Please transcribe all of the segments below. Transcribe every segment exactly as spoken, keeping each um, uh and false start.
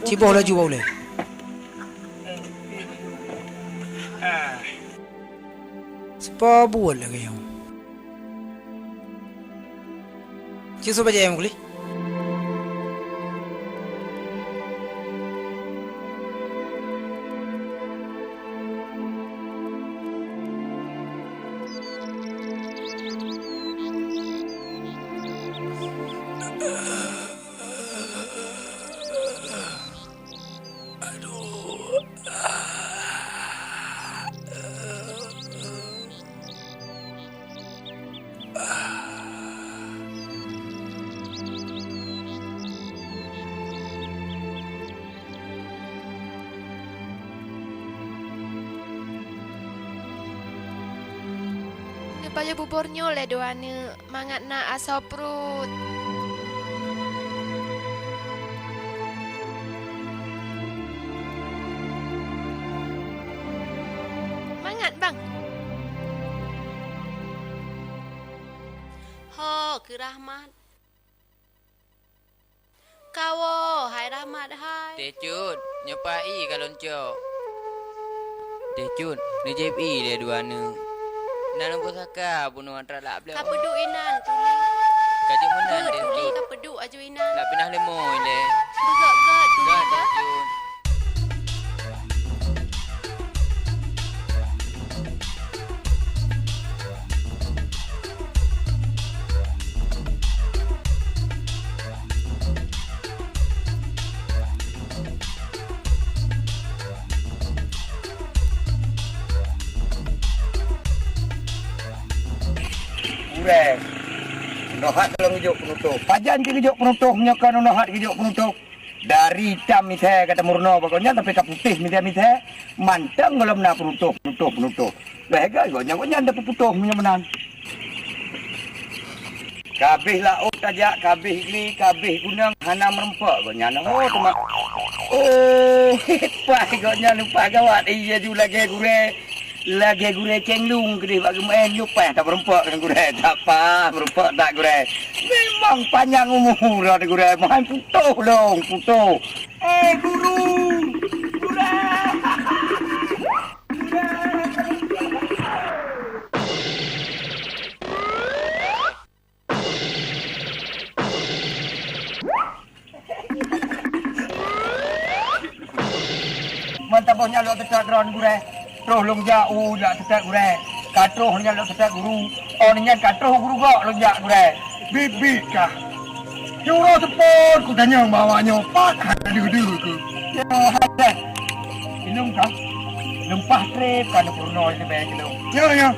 Siboh laju bak ulèe. Sipa buet lagèe nyoe. Ci su bajèe meukeulih. Neupajoh bubur nyoe lé dua aneuk, mangat na asoe pruet. Mangat, Bang. Ho, keu Rahmat. Kawoe, hai Rahmat hai. Teuh Cut, nyoe paih ié ka lôn cok. Teuh Cut, neujieb ié lé dua aneuk. Na lôn peusaka bunoe atra lak bloe. Ka peuduek inan, Tuli. Ka jeuet meunan, Teuh Cut. Tuli, ka peuduek aju inan. Lak pinah leumo ilèe. Beugöt-göt, Tuli. Göt, Teuh Cut. Gurèe, unoe hat lôn geujok peunutôh. Pajan keu geujok peunutôh, meunyoe kon unoe hat geujok peunutôh. Dari itam misèe ka tameurunoe bak gobnyan, tapi ka putéh misèe-misèe, mantong gohlom na peunutôh, peunutôh, peunutôh. Lheueh gobnyan, gobnyan tapeuputôh meunyoe meunan. Ka abéh laôt tajak, ka abéh ié, ka abéh gunong, hana meurumpok gobnyan. Oh, teuma. Oh, paih gobnyan, paih gawat. Iya ju lagèe gurèe. Lagèe gurèe céng lung keudéh bak geumeu'en, yue paih tameureumpok ngon gurèe, that paih meureumpok that gurèe. Memang panyang umu droe gurèe, meuhan putôh lôn, putôh. Eh, guru! Gurèe! Gurèe! Mantong boh nyan lôn seutôt droe gurèe, troh lôn jak u jak seutôt gurèe. Ka troh nyan lôn seutôt guru, oh nyan ka troh guru gok lôn jak gurèe. Biet-biet kah. Nyuroe seupôt kutanyong bak awak nyoe pat hana deuh-deuh keuh. Nyoe hai deh. Ilôn kah? Leumpah trép ka neupeurunoe leubeh keu lôn. Nyoe, nyoe.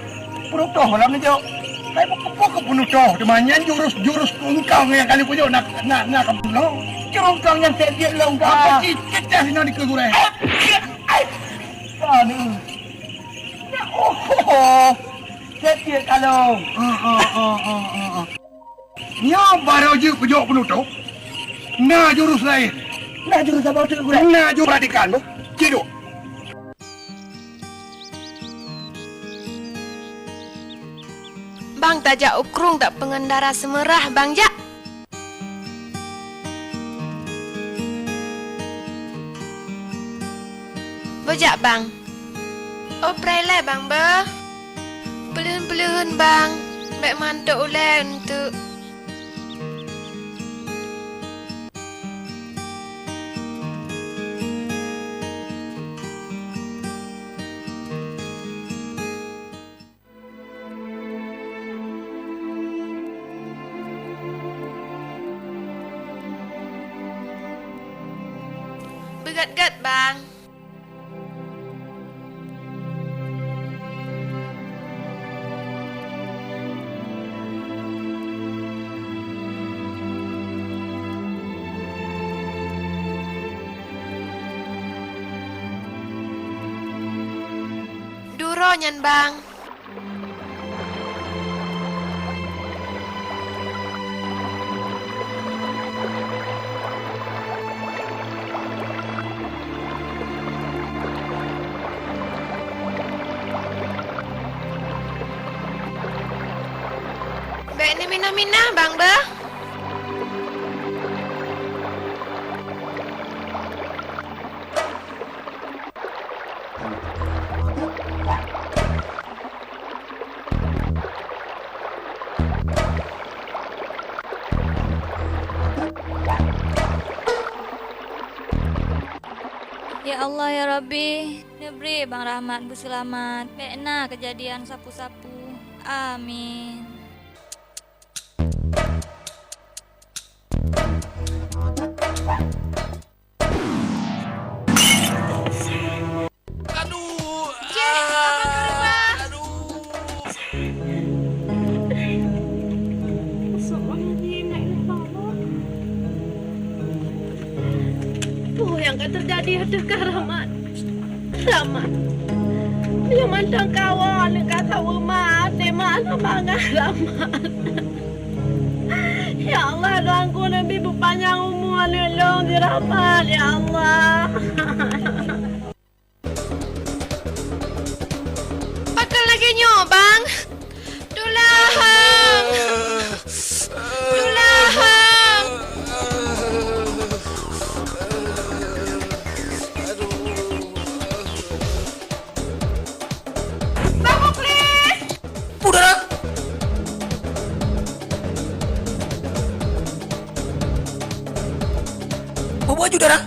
Peunutôh lam neujok. Hai, peue keuh peunutôh, teuma nyan jurus-jurus kungkong nyang ka lheueh peujok na, na, na ka peunoh. Jurus kungkong nyan sép jeuet lôn ka. Ah. Apa cit kecah inoe dikeue gurèe? Ai, ai. Aduh. Ya Allah. Setiap kalong. Ah, ah, ah, ah, ah, ah. Nyoe barô jeuet kujok peunutôp. Na jurus laén. Na jurus apa tu, Gurèe? Na jurus, perhatikan, bu. Ciduk. Bang, tajak u krueng tapeungeundara seumeurah, Bang, jak. Beujak, Bang. Oh, preh lé, Bang, beuh. Peuleuheun-peuleuheun, Bang. Bèk mantok ulèe eunteuk. Beugèt-gèt, Bang. Duroe nyan, Bang. Bèk neuminah-minah, Bang, beuh. Ya Allah, ya Rabbi, neubri Bang Rahmat beuseulamat. Bèk na keujadian sapeue-sapeue. Amin. Aduh, Cik, ah, abang keluar. Aduh. Peue nyang ka teujadi ateueh kah Rahmat? Rahmat. Nyoe mantong kawan ka saweue mat, até mat, Rahmat. Ya Allah, doa ku Nabi beupanyang umu aneuk lôn di Rahmat, ya Allah. Pakon lagèe nyoe, Bang? Tulông! Tulông! Bang Muklis! Peue dara? Peue buet ju dara?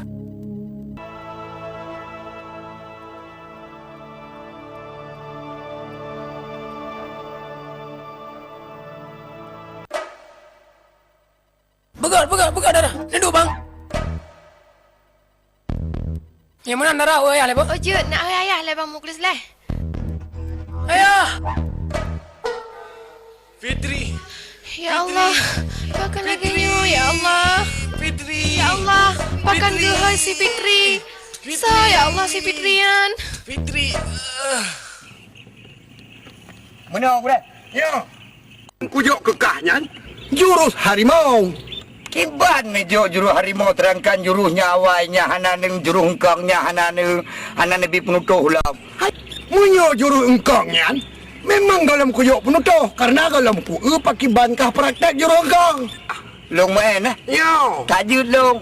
Beugèt, beugèt, beugèt, dara. Neuduek, Bang. Nyang meunan dara, ôi ayah lé, Bang. Oh, jeuet, nak ôi ayah lé, Bang Muklis lé. Ayah! Fitri! Ya Allah, pakon lagèe nyoe, ya Allah. Fitri! Ya Allah, pakon geuhôi si Fitri. Fitri! Soe, ya Allah, si Fitri nyan? Fitri! Ah. Meunoe, Gurèe. Nyoe. Kujok keu kah nyan jurus harimau. Kiban neujok jurus harimau, seudangkan jurus nyan awai nyan hana neujurus eungkong nyan hana neu-, hana neubi peunutôh lom. Hai, meunyoe jurus eungkong nyan memang gohlom kujok peunutôh, kareuna gohlom kueu pakriban kah praktek jurus eungkong. Lôn meu'en, eh? Nyoe. Ka jeuet lôn.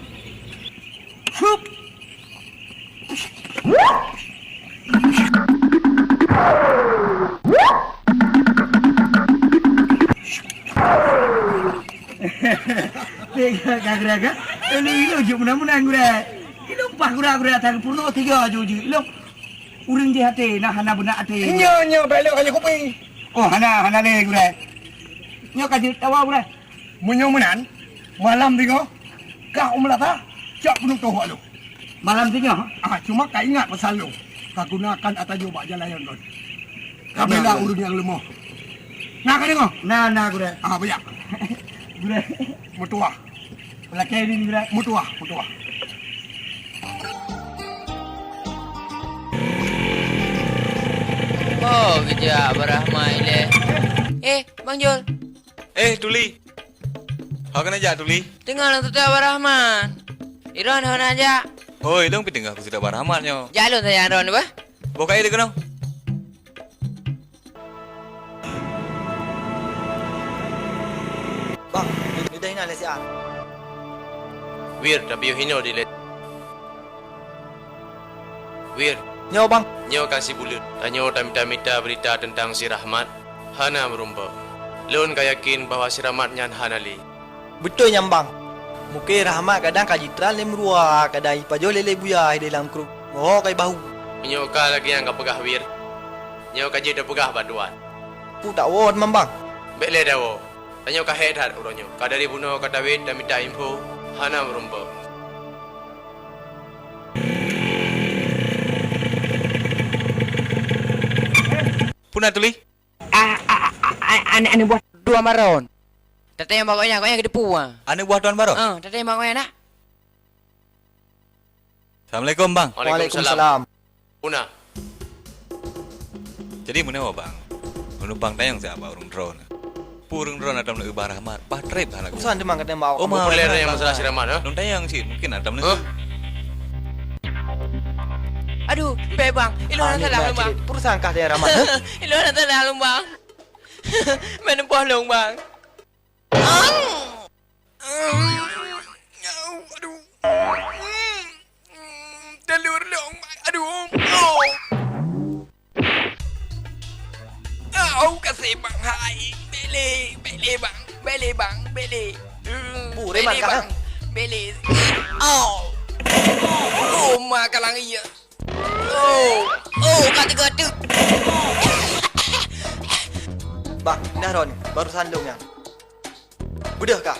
Hup. Tega ka gura ka? Ilong, ilong jeuet meunan-meunan gura. Ilong paih gura-gura that peurunoe tiga ju jeuet. Ilong ureueng jih até, nah hana beuna até. Nyoe, nyoe, bèk lôn kayèe kupi. Oh, hana, hana lé gura. Nyoe ka jeuet tawa gura. Meunyoe meunan, malam singoh, kah u meulata, cok peunutôh bak lôn. Malam singoh? Ah, cuma ka ingat pesan lôn. Ka gunakan ata jih bak jalan nyang lôn. Ka bela ureueng nyang leumoh. Na ka deungoe? Na, na, Gurèe. Ah, beuyak. Gurèe. Meutuwah. Lakèe nyoe, Gurèe. Meutuwah, meutuwah. Oh, geujak Barahma ilèe. Eh, Bang Jul. Eh, Tuli. Ho keuneuk jak, Tuli? Teungoh lôn tutoe Abang Rahmat. Droeneuh hana jak. Hoi, lôn pih teungoh kuseudok Abang Rahmat nyoe. Jak lôn sajan droeneuh beuh. Boh kayèe dikeue nyoe. Bang, lideh inan lé siat. Wir, tapiôh inoe dilèe. Wir. Nyoe, Bang. Nyoe ka sibuleuen. Tanyoe tamita-mita beurita teuntang si Rahmat, hana meurumpok. Lôn ka yakén bahwa si Rahmat nyan hana lé. Beutôi nyan, Bang. Mungken Rahmat kadang ka jitran lé meurua, kadang jipajoh lé, lé buya di dalam krueng. Nyoe ka jibahu. Meunyoe ka lagèe nyang kapeugah Wir, nyoe ka jeuet tapeugah bak Tuan. Peue tawoe teuma, Bang? Bèk lé tawoe. Tanyoe ka hék that uroe nyoe. Ka dari bunoe ka tawét tamita info, hana meurumpok. Peue na, Tuli? Ah, ah, ah, ah, aneuk, aneuk buah Tuan Baron. Tatanyong bak gobnyan, gobnyan geuteupeue, ah. Aneuk buah Tuan Baron? Ah, tatanyong bak gobnyan, nak. Assalamualaikum, Bang. Waalaikumsalam. Waalaikumsalam. Peue na? Jadi meunoe, Bang. Meunyoe Bang tanyong siat bak ureueng droeneuh. Peue ureueng droeneuh ateueh Abang Rahmat, paih trép hana geuh. Urusan teuma katanyong bak awak. Oh, ma, populer nyang masalah si Rahmat, ha? Lôn tanyong cit, mungken ateueh Huh? Aduh, bèk, Bang. Ilôn hana salah lôn, Bang. Peue urusan kah dengan Rahmat, ha? Ilôn hana salah lôn, Bang. Meuneupoh lôn, Bang. Aduh. Telur lôn, Bang. Aduh. Oh. Au, kaseh, Bang. Hai. Bèk lé, bèk lé, Bang. Bèk lé, Bang. Bèk lé. Bèk lé, Bang. Bèk lé. Au. Oh, ma kalang iya. Oh, oh, ka teuka teuk. Bah, nah Ron, barusan lôn nyan. Beudôh kah?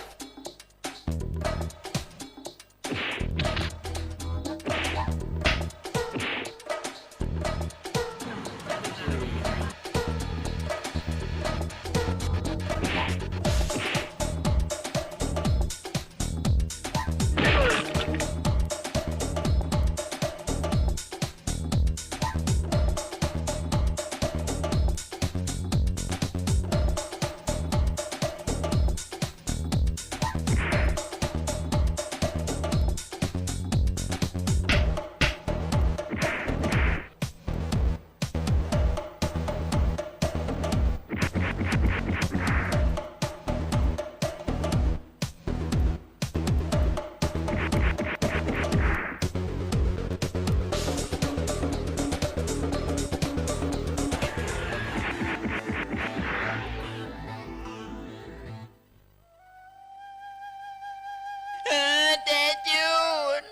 Teh Jun.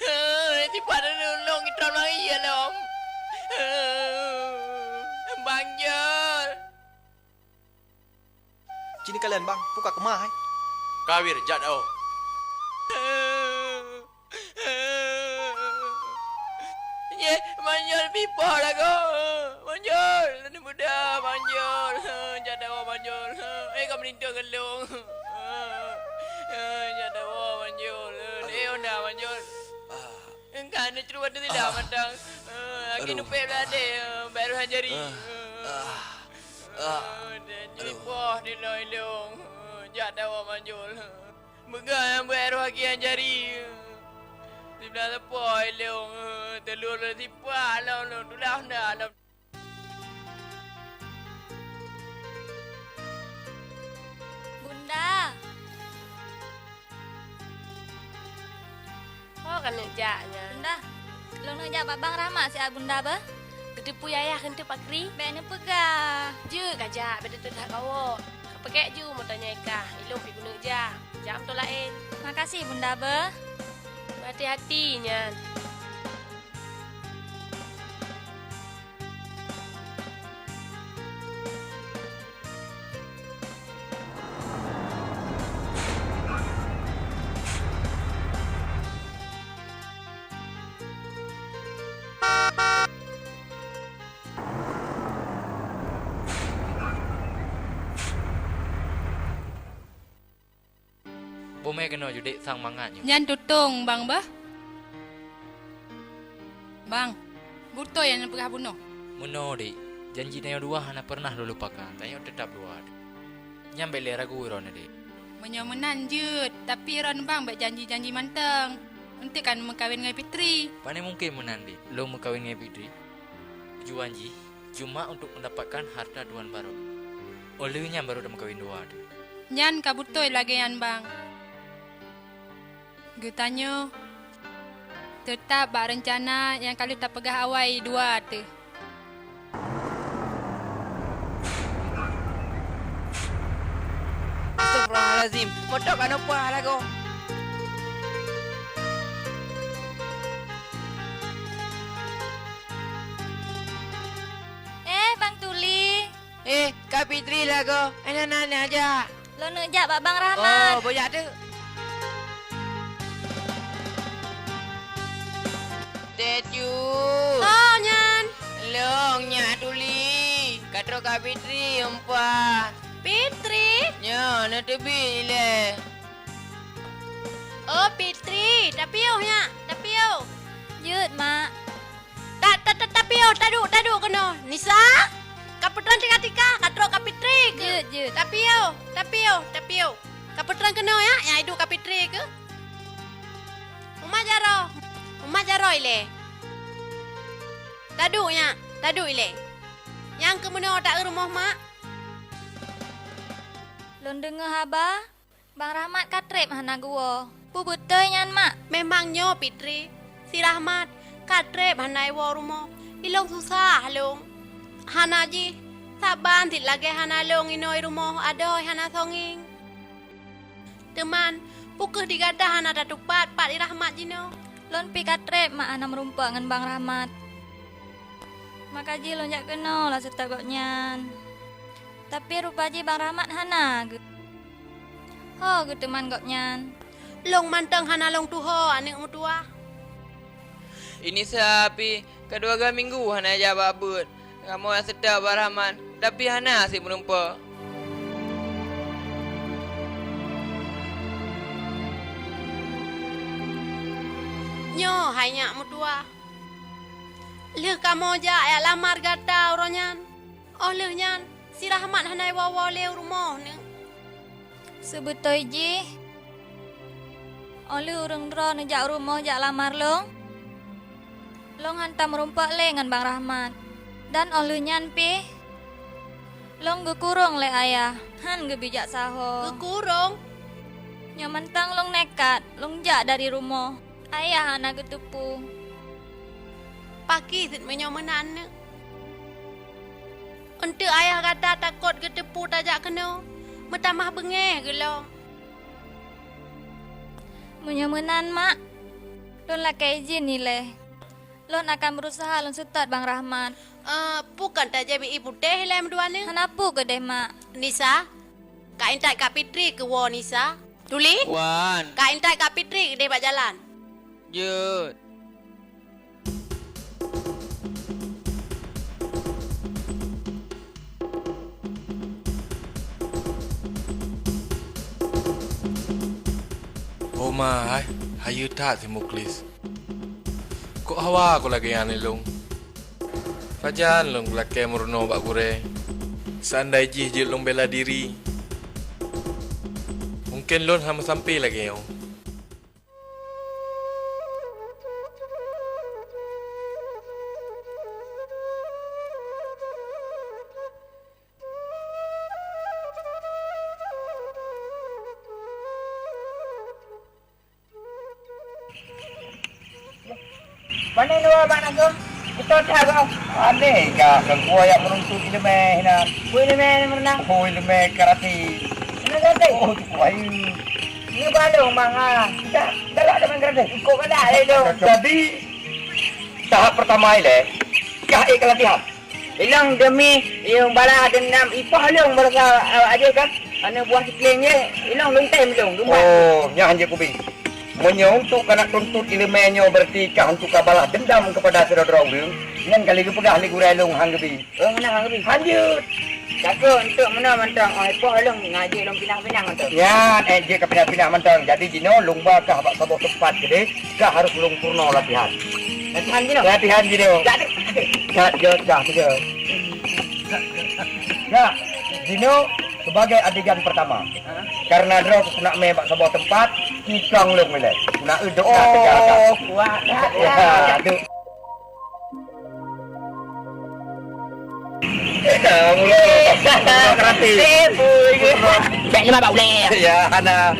Hei, sipat ulôn kitrôn lom, iya lom. Bang Jol. Cini kalian, Bang, peue ka keumah, hai? Ka Wir, jak tawoe. Yeh, Bang Jol, pipoh lagoe. Bang Jol, lôn muda, Bang Jol. Jak tawoe, Bang Jol. Eh, ka meulintô geulong. Eh, jak tawoe, Bang Jol. Eh, Honda, Bang Jol. Ah. Engka neucruet teulah mantong. Eh, aki nupéh bladé, eh, baru hajari. Eh, eh, poh di lôn ilong. Eh, jak tawoe, Bang Jol. Peugah nyang beuet roh aki nyang jari. Siblah leupah ilong, teulor lôn sipak lom, lôn tulah Honda lom. Bunda. Ho ka neuk jak nyan? Bunda, lôn neuk jak bak Bang Rahmat siat Bunda beuh. Geuteupeue yayah keuneuk pakri? Bèk neupeugah. Jeuet kajak, bèk teutot that kawok. Ka peuget ju meutanyoe kah, ilong pih keuneuk jak. Jak meutoe laén. Makasih Bunda beuh. Hati-hati nyan. Bumé keunoe judek sang mangat nyoe. Nyan tutong, Bang, bah. Bang, beutôi nyang neupeugah bunoe? Meunoe, Dek. Janji tanyoe dua hana peureunah lôn lupakan. Tanyoe teutab dua. Nyan bék lé ragu droeneuh, Dek. Meunyoe meunan jeuet, tapi droeneuh bang bék janji-janji mantong. Eunteuk kan meukawen ngon Fitri. Pane mungken meunan, Dek, lôn meukawen ngon Fitri. Tujuan jih cuma untuk mendapatkan harta tuan baroe. Óh lheueh nyan baru tameukawen dua teuh. Nyan ka beutôi lagée nyan, Bang. Geutanyoe teutab bak reuncana nyang ka lheueh tapeugah awai dua teuh. Astagfirullahalazim, moto ka neupeugah lagoe. Eh, Bang Tuli. Eh, Kak Fitri lagoe, eh, na, na, na jak. Lôn neuk jak bak Bang Rahmat. Oh, bujak tu. Tetu. Oh, nyan. Long nyak Tuli. Ka trok Kak Fitri, umpah. Fitri? Nyo, neuteubiet ilée. Oh, Fitri, tapiôh nyak, tapiôh. Jeuet, Mak. Ta, ta, ta, tapiôh, taduek, taduek keunoe. Nisa, ka peutrang tika-tika, ka trok Kak Fitri keuh. Jeuet, jeuet. Tapiôh, tapiôh, tapiôh. Ka peutrang keunoe ya, nyang iduek Kak Fitri keuh. Uma jaroe, uma jaroe ilée. Taduek nyak, taduek ilée. Nyang keuh meunoe ta eu rumoh mak. Lôn deungoe haba, Bang Rahmat ka treb hana geuwoe. Peue beutôi nyan, Mak? Memang nyoe, Fitri. Si Rahmat ka treb hana iwoe rumoh. Ilong susah lông. Hana jih, saban cit lagée hana lông inoe rumoh adoe hana songieng. Teuman, peu kheueh di gata hana tatupat pat i Rahmat jinoe? Lôn pi ka treb mak hana meurumpok ngon Bang Rahmat. Maka jih lôn jak keunoe lam seutôt gobnyan. Tapi rupa jih Bang Rahmat hana geu-, ho geuteuman gobnyan. Lông mantong hana lông tuho aneuëk meutuwah. Ini sapi, ka dua ga minggu hana jak bak beuet. Kamoe seutôt Bang Rahmat, tapi hana sit meurumpok. Nyoe hai nyak meutuwah. Lheueh kamoe jak yak lamar gata uroe nyan. Óh lheueh nyan, si Rahmat hana iwoe-woe lé u rumoh neuh. Seubeutôi jih, óh lheueh ureuëng droe neujak u rumoh jak lamar lông, lông hántom meurumpok lé ngon Bang Rahmat. Dan óh lheueh nyan pih, lông geukurông lé ayah, hán geubi jak saho. Geukurông? Nyoe mantong lông nekat, lông jak dari rumoh. Ayah hana geuteupeue. Pakri sit meunyoe meunan neuh. Eunteuk ayah gata takot geuteupeue tajak keunoe, meutamah beungéh geulông. Meunyoe meunan, Mak, lôn lakée idhin ilée. Lôn akan beureusaha lôn seutôt Bang Rahmat. Eh, peu kon tajak mi ié putéh ilée meudua neuh? Hana peue keudeh, Mak. Nisa, ka intat Kak Fitri keu woe, Nisa. Tuli? Wan. Ka intat Kak Fitri keudeh bak jalan. Jeuet. Oh ma, hai, hayeue that si Muklis. Kok hawa ku lagée nyan lé lông? Pajan lông lakée meurunoe bak gurée? Seandai jih jeuet lông bela diri, mungken lôn hana meusampé lagée nyoe. Pane dua bak nanggroe? Beutôi that kah? Aneh kah, keu gua yak meuruntuk ileumèe hinan. Bui ileumèe meureunang? Oh, ileumèe karate. Ileumèe karate? Oh, cukup ayu. Ni balong mang ah. Dah, galak dah main karate. Ikut galak lé dong. Jadi, tahap pertama ilèe, kah ék latihan? Ilong demi ilong balas dendam ipoh lông baroesa, eh, ajoh kan? Aneuk buah sikling jih, ilong lông tem lông, lumpat. Oh, nyan hanjeuet kubi. Meunyoe untuk keuneuk tuntut ileumèe nyoe, berarti kah untuk ka balas dendam kepada sidroe-droe ureueng, nyan ka lheueh geupeugah lé gurèe lông han geubi. Oh, meunan han geubi. Hanjeuet. Jago untuk meunoe mantong, oh, ipoh lông ngajak lông pinah-pinah mantong. Nyan, eh, jeuet ka pinah-pinah mantong. Jadi jinoe lông ba kah bak saboh teumpat keudeh, kah harôh lông peurunoe latihan. Latihan jinoe? Latihan jinoe. Jak deh. Kat jeuet kah keudeh. Ya, jinoe sebagai adegan pertama. Karena droe ku nak mé bak saboh tempat, ikong lôn ilée. Ku nak eu dok na teuga atas. Oh, kuat dah. Ya, aduh. Ya, mula. Mula karate. Eh, boy. Cek lima bak ulek. Ya, hana.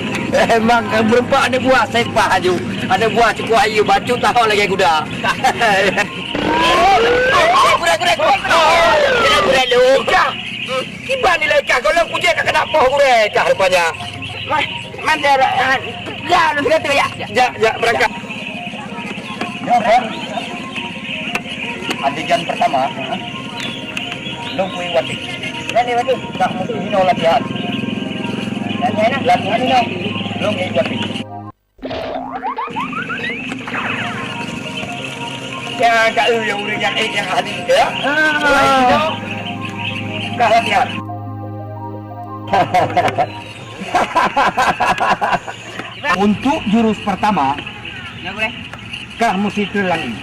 Emang kan berempat ada buah sepah aju. Ada buah cukup ayu, bacut tahu lagi kuda. Gurée, gurée, gurée. Gurée, gurée, lu. Kiban nilai kah, kalau kujek ka kena poh gurée kah rupanya. Mah, man dia, ah, ya, lu kata ya. Ya, ya, berangkat. Ya, Pak. Adegan pertama, lôn kui watik. Nani watik? Tak mesti hino latihan. Latihan hino. Lôn kui watik. Ya, kat eu yang ureueng nyang ék nyang ahli, ya. Ah. Lain sidang. Kah latihan. Untuk jurus pertama, kah mesti teulangin.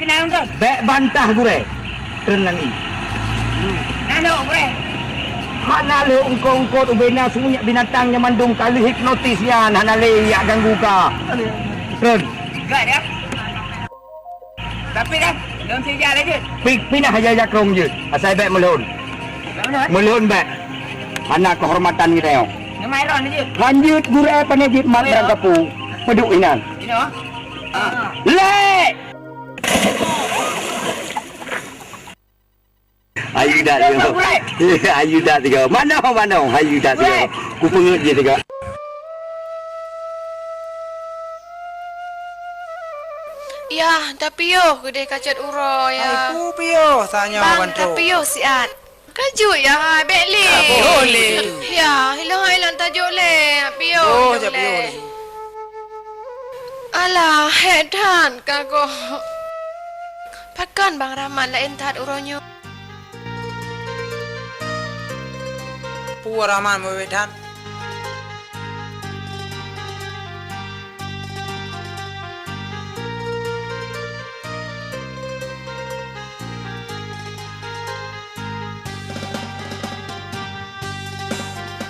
Kenapa, Bro? Bék bantah gurée. Treun ngon ie. Nano, gurée. Hana lheueh eungkôt-eungkôt ubena sunyek binatang nyang mandum ka lheueh hipnotis nyan, hana lé jak ganggu ka. Treun. Gak dah. Tapi dah, dalam sijak lagi. Pi-, pinah aja jakrong jeuet. Asai bék meulhon. Meulhon bék. Hana kehormatan geutanyoe. Nama Iron aja. Lanjut gurée pane jeuet mat barang kapu. Peuduk inan. Ini, oh. Ah. Lek! Ayu dak tiga. Ayu dak tiga. Mano, mano? Ayu dak tiga. Ku peungeut je tiga. Yah, tapiôh keudeh kacot uroe, yah. Ai, ku piôh, tanya Bang, wan tu. Tapiôh siat. Kajut ya hai, bék lé. Ka boh lé. Ya, ilong hai lôn tajok lé. Piôh. Boh jok jak piôh lé. Alah, hék that ka goh. Pakon Bang Rahmat laén that uroe nyoe? Peue Rahmat meuwét that?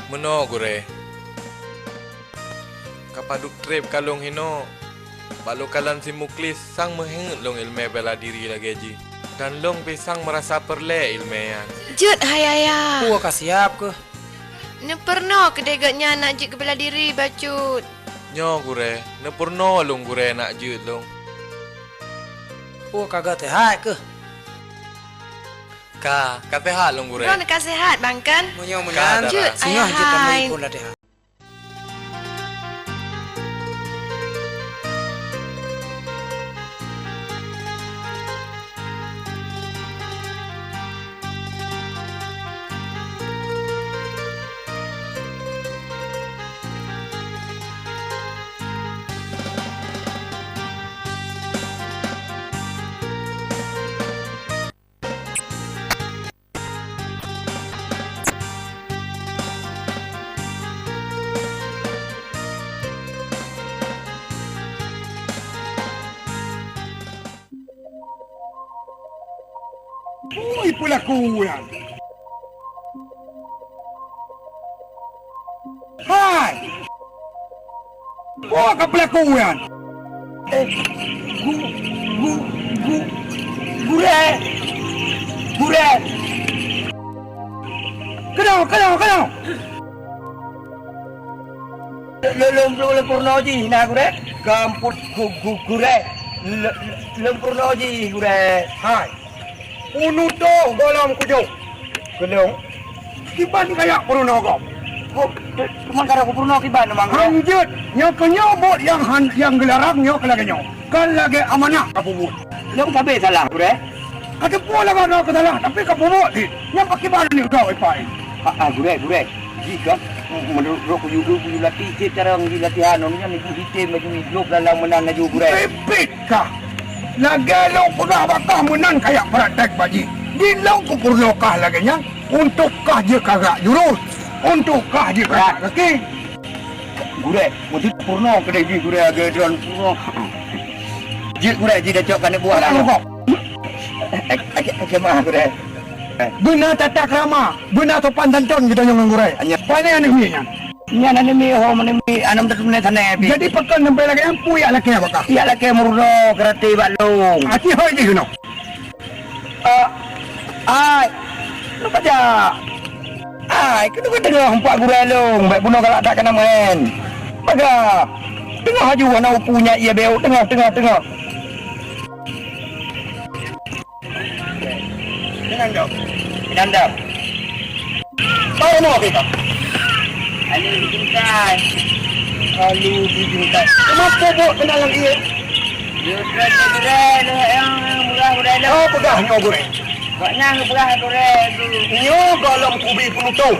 Meunoe, Gurée. Ka padub treb kalông hinoe. Bak lukalan si Muklis sang meuheuet lôn ileumé bela diri lagée jih. Dan lôn pih sang meurasa peureulée ileumé nyan. Jeuet hai ayah. Peue ka siab keuh? Neupeurunoe keudeh gobnyan nak jeuet keu bela diri bacut. Nyoe, Gurée, neupeurunoe lôn, Gurée, nak jeuet lôn. Peue ka gaseuhat keuh? Ka, ka seuhat lôn, Gurée. Droeneuh ka seuhat, Bang, kan? Meunyoe meunan, jeuet, singoh jeuet tameuikot latihan. Ui, peulaku nyan. Hai! Peue ka peulaku nyan? Eh, gu-, gu-, gu-, Gurée! Gurée! Keunoe, keunoe, keunoe! Lôn, lôn, lôn, lôn peurunoe jih na, Gurée. Gamput gu-, gu-, Gurée. Lôn, lôn peurunoe jih, Gurée. Hai. Unu toh gohlom kujong. Gohlom? Kiban kayak peurunoe gob. Gob, cuma kada kupeurunoe kiban memang. Hanjeuet, nyoe keu nyoe buet nyang han, nyang geularang nyoe keu lagée nyoe. Kan lagée amanah kapeubuet. Lôn sabe salah, Gurée. Ka teupeue lagée nyoe keu salah, tapi kapeubuet cit. Nyang pakiban ni gob ipai. Ah, ah, Gurée, Gurée. Jih kan, meunurot droe kuyue, kuyue latih cit cara ngi latihan, nyan ibu hitem laju idop lalang meunan laju, Gurée. Pipit kah! Lagée lôn peugah bak kah meunan kayak praktek bak jih. Di lôn kupeurunoe kah lagée nyan, untuk kah jeuet kagak jurus, untuk kah jeuet kagak kaki. Gurée, meusti peurunoe keudeh jih, Gurée, lagée droen peurunoe. Jeuet, Gurée, jih dah cok keuneuk buah dah. Oke, oke, maaf, Gurée. Beuna tata krama, beuna sopan santun geutanyoe ngon gurée. Hanya pane aneuk miet nyan. Nyan aneuk miet ho, aneuk miet, aneuk miet sané pih. Jadi pakon sampai lagée nyan, peue jak lakée bak kah? Jak lakée meurunoe karate bak lôn. Aci hôi jih keunoe. Ah, ai. Lu paja. Ai, keuneuk teungoh empat gurée lôn, bék bunoe galak that kana maén. Baga. Teungoh aju hana upu nyak ié béu, teungoh, teungoh, teungoh. Inanda. Inanda. Baru mau kita. Alu dicintai. Alu dicintai. Kenapa bok kenal lagi ya? Yo, tuan, tuan, tuan, yang murah, murah, dah. Oh, peugah nyoe gurée. Kok nang peugah gurée tu? Nyoe golom kubi penutoh.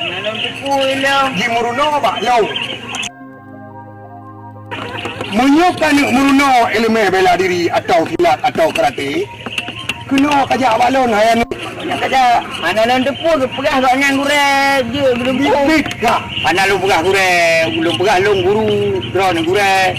Nang lom teupui lom. Di Meureunoe bak lom. Meunyoe ka neuk meurunoe iéleumé bela diri atawa silat atawa karate, keunoe kajak bak lôn hai aneuk. Nyan kajak, hana lôn teupeu geupeugah gobnyan gurée jeuet geudumpok. Bit-bit kah? Hana lôn peugah gurée, ulôn peugah lôn guru droeneuh gurée.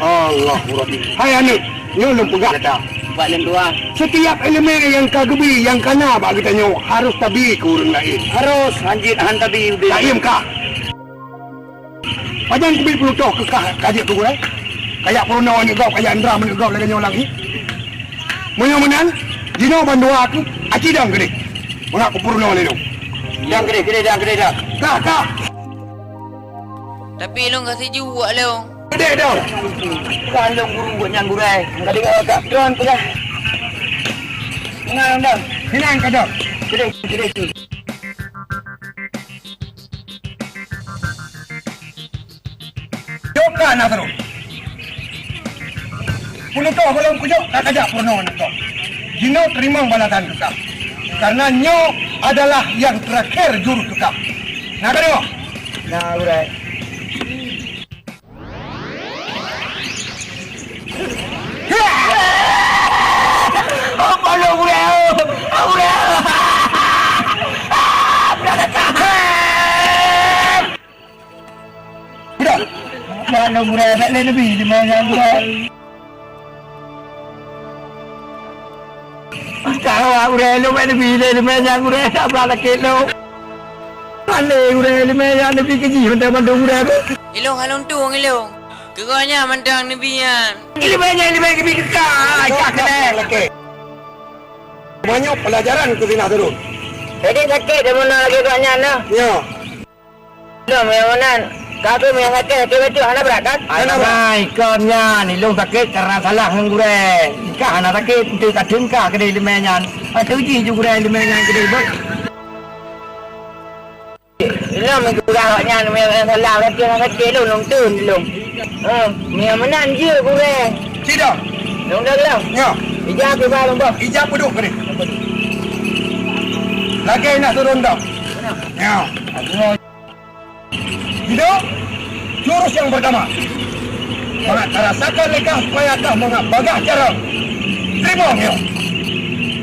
Allahu Rabbi. Hai aneuk, nyoe lôn peugah gata. Bak lôn tuan. Setiap iéleumé nyang ka geubi, nyang ka na bak geutanyoe, harôh tabi keu ureuëng laén. Harôh, hanjeuet han tabi udeb. Taiem kah? Pajan kubi peunutôh keu kah ka jeuet keu gurée? Kajak peurunoe aneuk gob, kajak indra aneuk gob lagée nyoe lagi. Meunyoe meunan, jinoe bandua keuh aci dong keudeh. Mangat kupeurunoe lé lôn. Dong keudeh, keudeh, dong keudeh, dong. Kah, kah. Tapi lôn ka siju buet lôn. Keudeh dong. Bukan lôn guru buet nyang gurée. Ka deungoe kah? Droen peugah. Dengar dong. Hilang ka dong. Keudeh, keudeh tu. Jok ka na seurôt. Peunutôh gohlom kujok ka kajak peurunoe ngon gob. Jinoe teurimong balasan keu kah. Karena nyoe adalah nyang teurakhé jurus keu kah. Na ka deungoe? Na, gurée. Udah. Mana gurée, bèk lé neubi di mana gurée. Ka awak gurée lôn bèk neubi lé leumé nyan gurée, sabar sakét lôn. Palé gurée leumé nyan neubi keu jih mantong mandum gurée. Ilong halong tueng ilong. Keu gobnyan mantong neubi nyan. Leumé nyan leumé geubi keu ka, ka keunan. Meunyoe peulajaran keu sinah turun. Jadi sakét deungon lagée gobnyan na. Ya. Lôn nyang meunan, ka keuh nyang sakét, sakét bacut hana brat kan? Hana brat. Hai, kon nyan, ilong sakét karena salah ngon gurée. Kah hana sakét, enteuk ka teungka keudeh leumé nyan. Ateueh jih ju gurée leumé nyan keudeh beuet. Ilong meupeugah awak nyan, nyang salah, berarti hana sakét lôn, lôn teun ilong. Eh, nyang meunan jeuet gurée. Sida. Lôn dah geulong. Nyo. Ija kiban lôn boh. Ija peuduek keudeh. Lagée nak turun dah. Nyo. Hidup jurus yang pertama. Mangat tarasakan lé kah supaya kah mangat bagah cara. Terima, ya.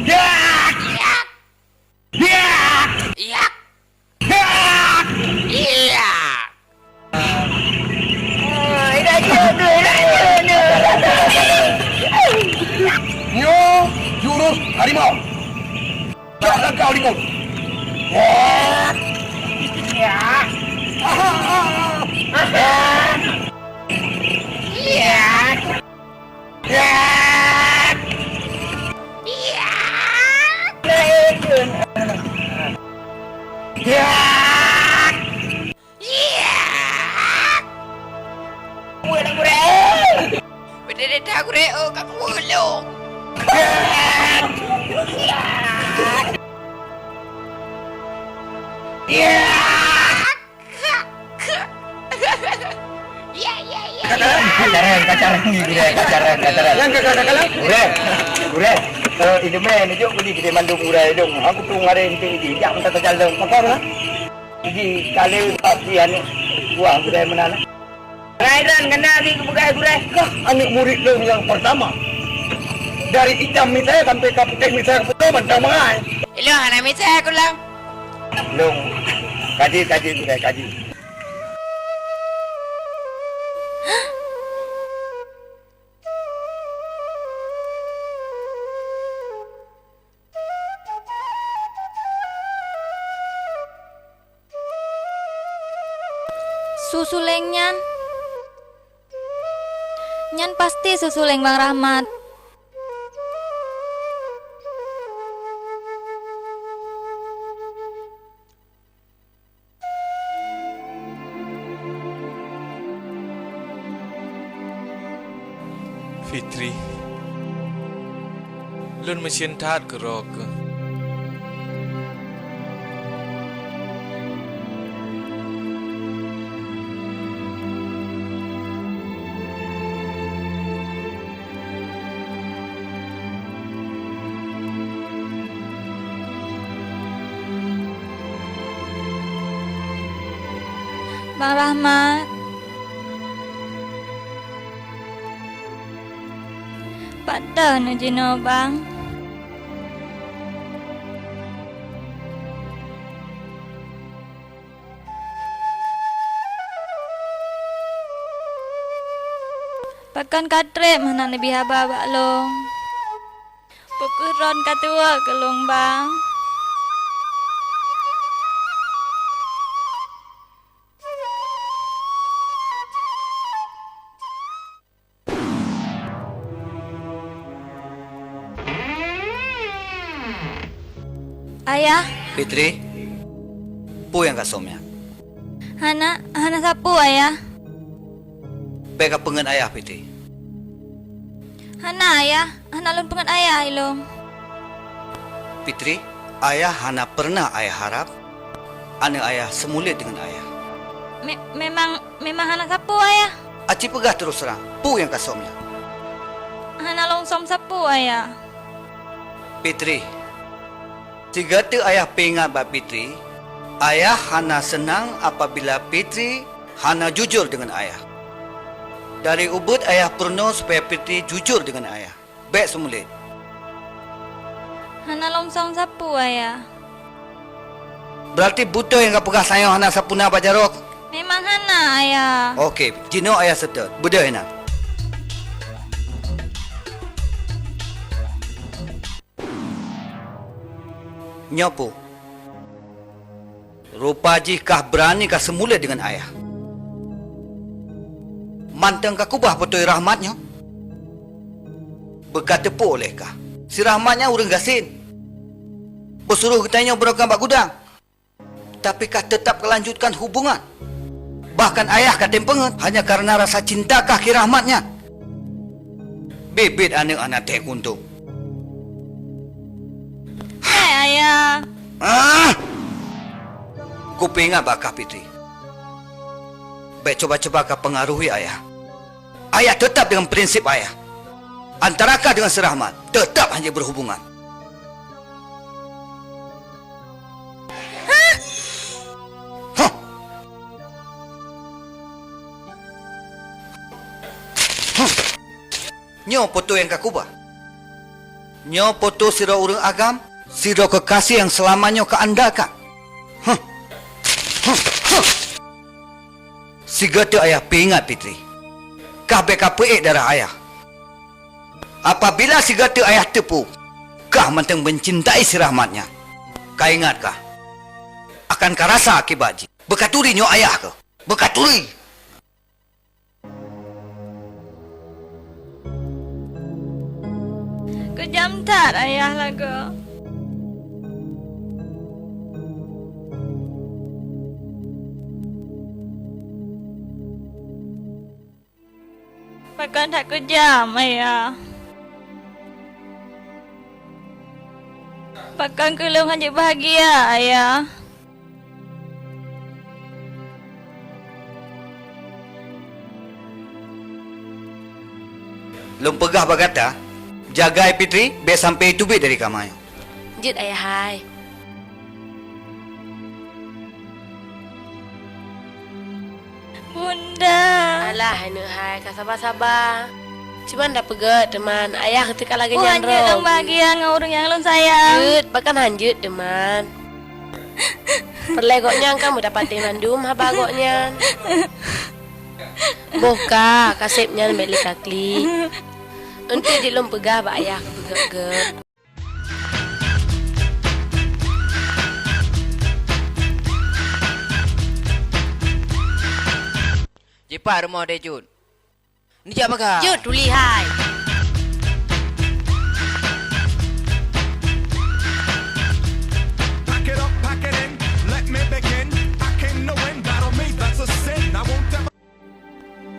Ya! Ya! Ya! Ya! Ya! Nyoe jurus harimau. Cok langkah likot. Ya. Ya. Ya. Ya. Ya. Ya. Iya! Weh, nak gurée! Berdiri dah gurée, oh, kat gulung! Iya! Iya, iya, iya, iya! Kacareng, kacareng ni gurée, kacareng, kacareng. Yang kakak-kakak lah? Gurée, gurée, eh, ileumé ni jok gudi gede mandum gurée dong. Aku tu ngareng tu, jak minta kejal dong. Pakar lah. Jadi, kali bak si aneuk buah gurée meunan. Rai Ran, kena lagi geupeugah gurée. Kah aneuk murit lôn nyang pertama. Dari itam misai sampai ka putéh misai, ka putéh mantong bangai. Ilong hana misai aku lom. Lôn, kaji, kaji gurée, kaji. Su Suleng nyan? Nyan pasti Su Suleng Bang Rahmat. Fitri, lôn meusién that keudroe keuh. Bang Rahmat. Pat teuh neujinoe, Bang? Pakon ka treb hana neubri haba bak lôn? Peu kheueh droen ka tuwoe keu lôn, Bang? Ayah. Fitri, peue nyang ka som nyan? Hana, hana sapeue, Ayah. Bèk ka peungeut ayah, Fitri. Hana, Ayah. Hana lôn peungeut ayah ilôn. Fitri, ayah hana peureunah ayah harab aneuk ayah seumuléh deungon ayah. Me-, memang, memang hana sapeue, Ayah. Aci peugah terus terang, peue nyang ka som nyan? Hana lôn som sapeue, Ayah. Fitri, sigoe teuk ayah peuingat bak Fitri, ayah hana seunang apabila Fitri hana jujur deungon ayah. Dari ubit ayah peurunoe supaya Fitri jujur deungon ayah. Bèk seumuléh. Hana lôn som sapeue, Ayah. Beurati beutôi nyang ka peugah tanyoe hana sapeue na bak jaroe? Memang hana, Ayah. Oke, jinoe ayah seutôt. Beudôh inan. Nyoe peue? Rupa jih kah beurani ka seumuléh deungon ayah. Mantong ka kubah beutôi Rahmat nyoe. Beuka teupeu lé kah, si Rahmat nyan ureuëng gasien. Beusuroh geutanyoe beurokon bak gudang. Tapi kah teutab kalanjutkan hubungan. Bahkan ayah ka tem peungeut hanya kareuna rasa cinta kah keu Rahmat nyan. Biet-biet aneuk hana teuh kuntông. Hai, Ayah. Ah! Kupeuingat bak kah, Fitri. Bèk cuba-cuba kah peungaruhi ayah. Ayah teutab deungon prinsip ayah. Antara kah deungon si Rahmat, teutab hana jeuet beuhubungan. Hah? Hah? Nyoe foto nyang ka kubah. Nyoe foto sidroe ureuëng agam, sidroe keukaséh nyang seulama nyoe ka andalkan. Huh. Huh. Huh. Sigoe teuk ayah peuingat, Fitri. Kah bèk ka peuék darah ayah. Apabila sigoe teuk ayah teupeu, kah mantong meucintai si Rahmat nyan, ka ingat kah, akan ka rasa akibat jih. Beukaturi nyoe ayah keuh. Beukaturi! Keujam that ayah lagoe. Pakon that keujam, ayah? Pakon keu lôn hana jeuet bahagia, ayah? Lôn peugah bak gata, jagai Fitri, bèk sampai teubiet dari kama nyoe. Jeuet, ayah hai. Bunda. Alah, aneuk hai, ka saba-saba. Cuman tapeugèt, teuma ayah teuka lagèe nyan. Hanjeuet lôn bahagia ngon ureueng nyang lôn sayang. Jeuet, pakon hanjeuet, teuma. Peureulèe gobnyan ka meudapat mandum haba gobnyan. Boh ka, kaseb nyan bèk lé ka klik. Eunteuk jih lôn peugah bak ayah keu peugèt-gèt. Pat rumoh deh jeuet? Neujak peugah. Jeuet tuli hai. Pack it up, pack it in, let me begin. I came to win, battle me, that's a sin. I won't ever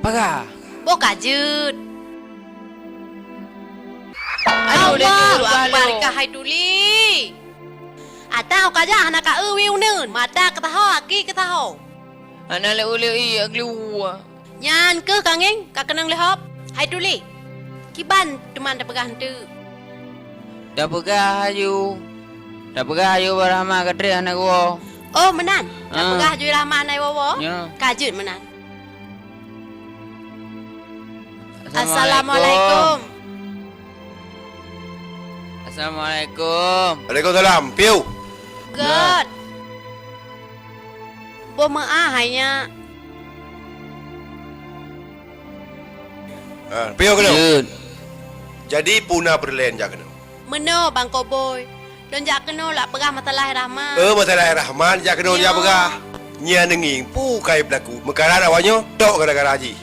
Peugah. Boh ka jeuet. Aduh, Allah Akbar, ka hai tuli. Ata ka jak hana ka eu wie uneun, mata keutaho, aki keutaho. Hana lé ulée ié geuwa. Nyan keuh ka ngieng, ka keunong lé hop. Hai tuli. Kiban teuma tapeugah eunteuk. Tapeugah aju. Tapeugah aju bak Rahmat ka treb hana geuwoe. Oh, meunan. Ah. Tapeugah aju Rahmat hana woe-woe. Nyo. Ka jeuet meunan. Assalamualaikum. Assalamualaikum. Assalamualaikum. Waalaikumsalam. Piu. Göt. Boh meu'ah hai nyak. Ha, piu keunoe? Jeuet. Jadi peue na peureulée jak keunoe? Meunoe Bang Koboi. Lôn jak keunoe lôn peugah masalah Rahmat. Eh, masalah Rahmat jak keunoe jak peugah. Nyan neungieng peue kai peulaku. Meukarat awaknyoe tok gara-gara jih.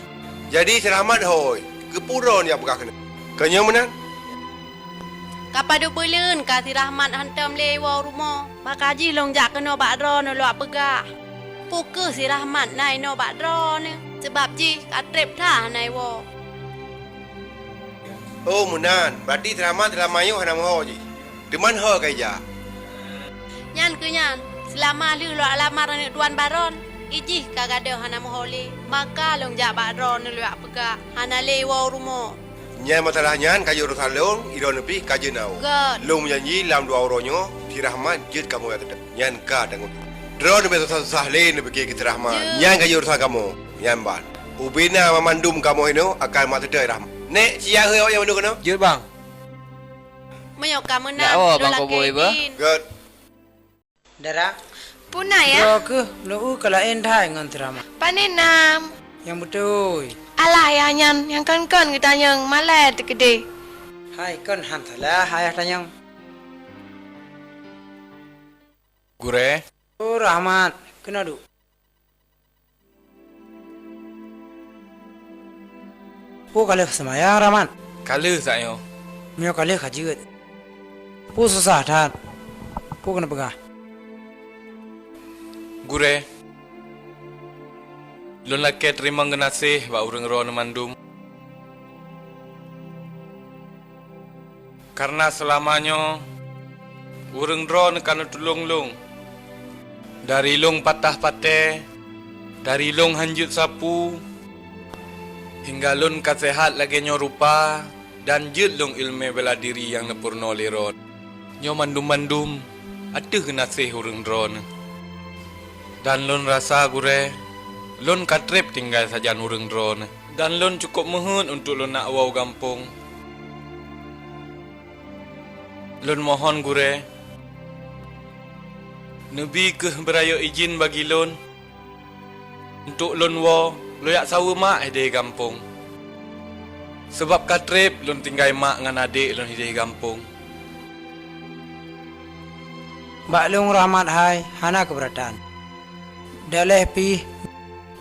Jadi si Rahmat hôi, keupeue droeneuh jak peugah keunoe? Keunoe meunan? Ka padub buleuen ka si Rahmat hantom lé woe rumoh. Maka jih lôn jak keunoe bak droeneuh lôn peugah. Peu kheueh si Rahmat na inoe bak droeneuh, seubab jih ka treb that hana iwoe. Oh, meunan. Berarti si Rahmat seulama nyoe hana meuho jih. Teuma ho ka ijak? Nyan keuh nyan, seulama lheueh lôn lamar aneuk tuan bak droeneuh, ijih ka gadôh hana meuho lé. Maka lôn jak bak droeneuh lôn peugah, hana lé iwoe rumoh. Nyan masalah nyan ka jeuet urosan lôn, droeneuh pih ka jeuet na woe. Göt. Lôn meujanji lam dua uroe nyoe, si Rahmat jeuet kamoe jak teutap. Nyan ka tanggong. Droeneuh bèk susah-susah lé neupike keu si Rahmat. Jeuet. Nyan ka jeuet urosan kamoe. Nyan ban. Ubena banmandum kamoe inoe akan mat teutap Rahmat. Nek, siap hei awak nyang mandum keunoe? Jeuet, Bang. Meunyoe ka meunan, lôn lakèe idin. Göt. Dara. Peue na, Yah? Droe keuh, lôn eu ka laén that ngon si Rahmat. Pane nam? Nyang beutôi. Alah, Yah, nyan nyang kon-kon geutanyong, malèe teukeudeh. Hai, kon han salah ayah tanyong. Gurèe. Oh, Rahmat, keunoe duek. Peue ka lheueh seumayang, Rahmat? Ka lheueh, Sayang. Meunyoe ka lheueh ka jeuet. Peue susah that? Peue keuneuk peugah? Gurèe, lôn lakèe teurimong geunaséh bak ureueng droeneuh mandum. Kareuna seulama nyoe ureueng droeneuh ka neutulông lôn. Dari lôn patah patèe, dari lôn han jeuet sapeue, hingga lôn ka seuhat lagèe nyoe rupa dan jeuet lôn ileumèe bela diri nyang neupeurunoe lé droeneuh. Nyoe mandum-mandum ateueh geunaséh ureueng droeneuh. Dan lôn rasa, Gurèe, lôn ka trép tinggai sajan ureueng droeneuh. Dan lôn cukôp meuheuet untuk lôn neuk woe u gampông. Lôn mohon, Gurèe, neubi kheueh beurayeuk idhin bagi lôn untuk lôn woe, lôn jak saweue mak hideh gampông. Sabab ka trép lôn tinggai mak ngon adék lôn hideh gampông. Bak lôn Rahmat hai hana keubeuratan. Daleh pih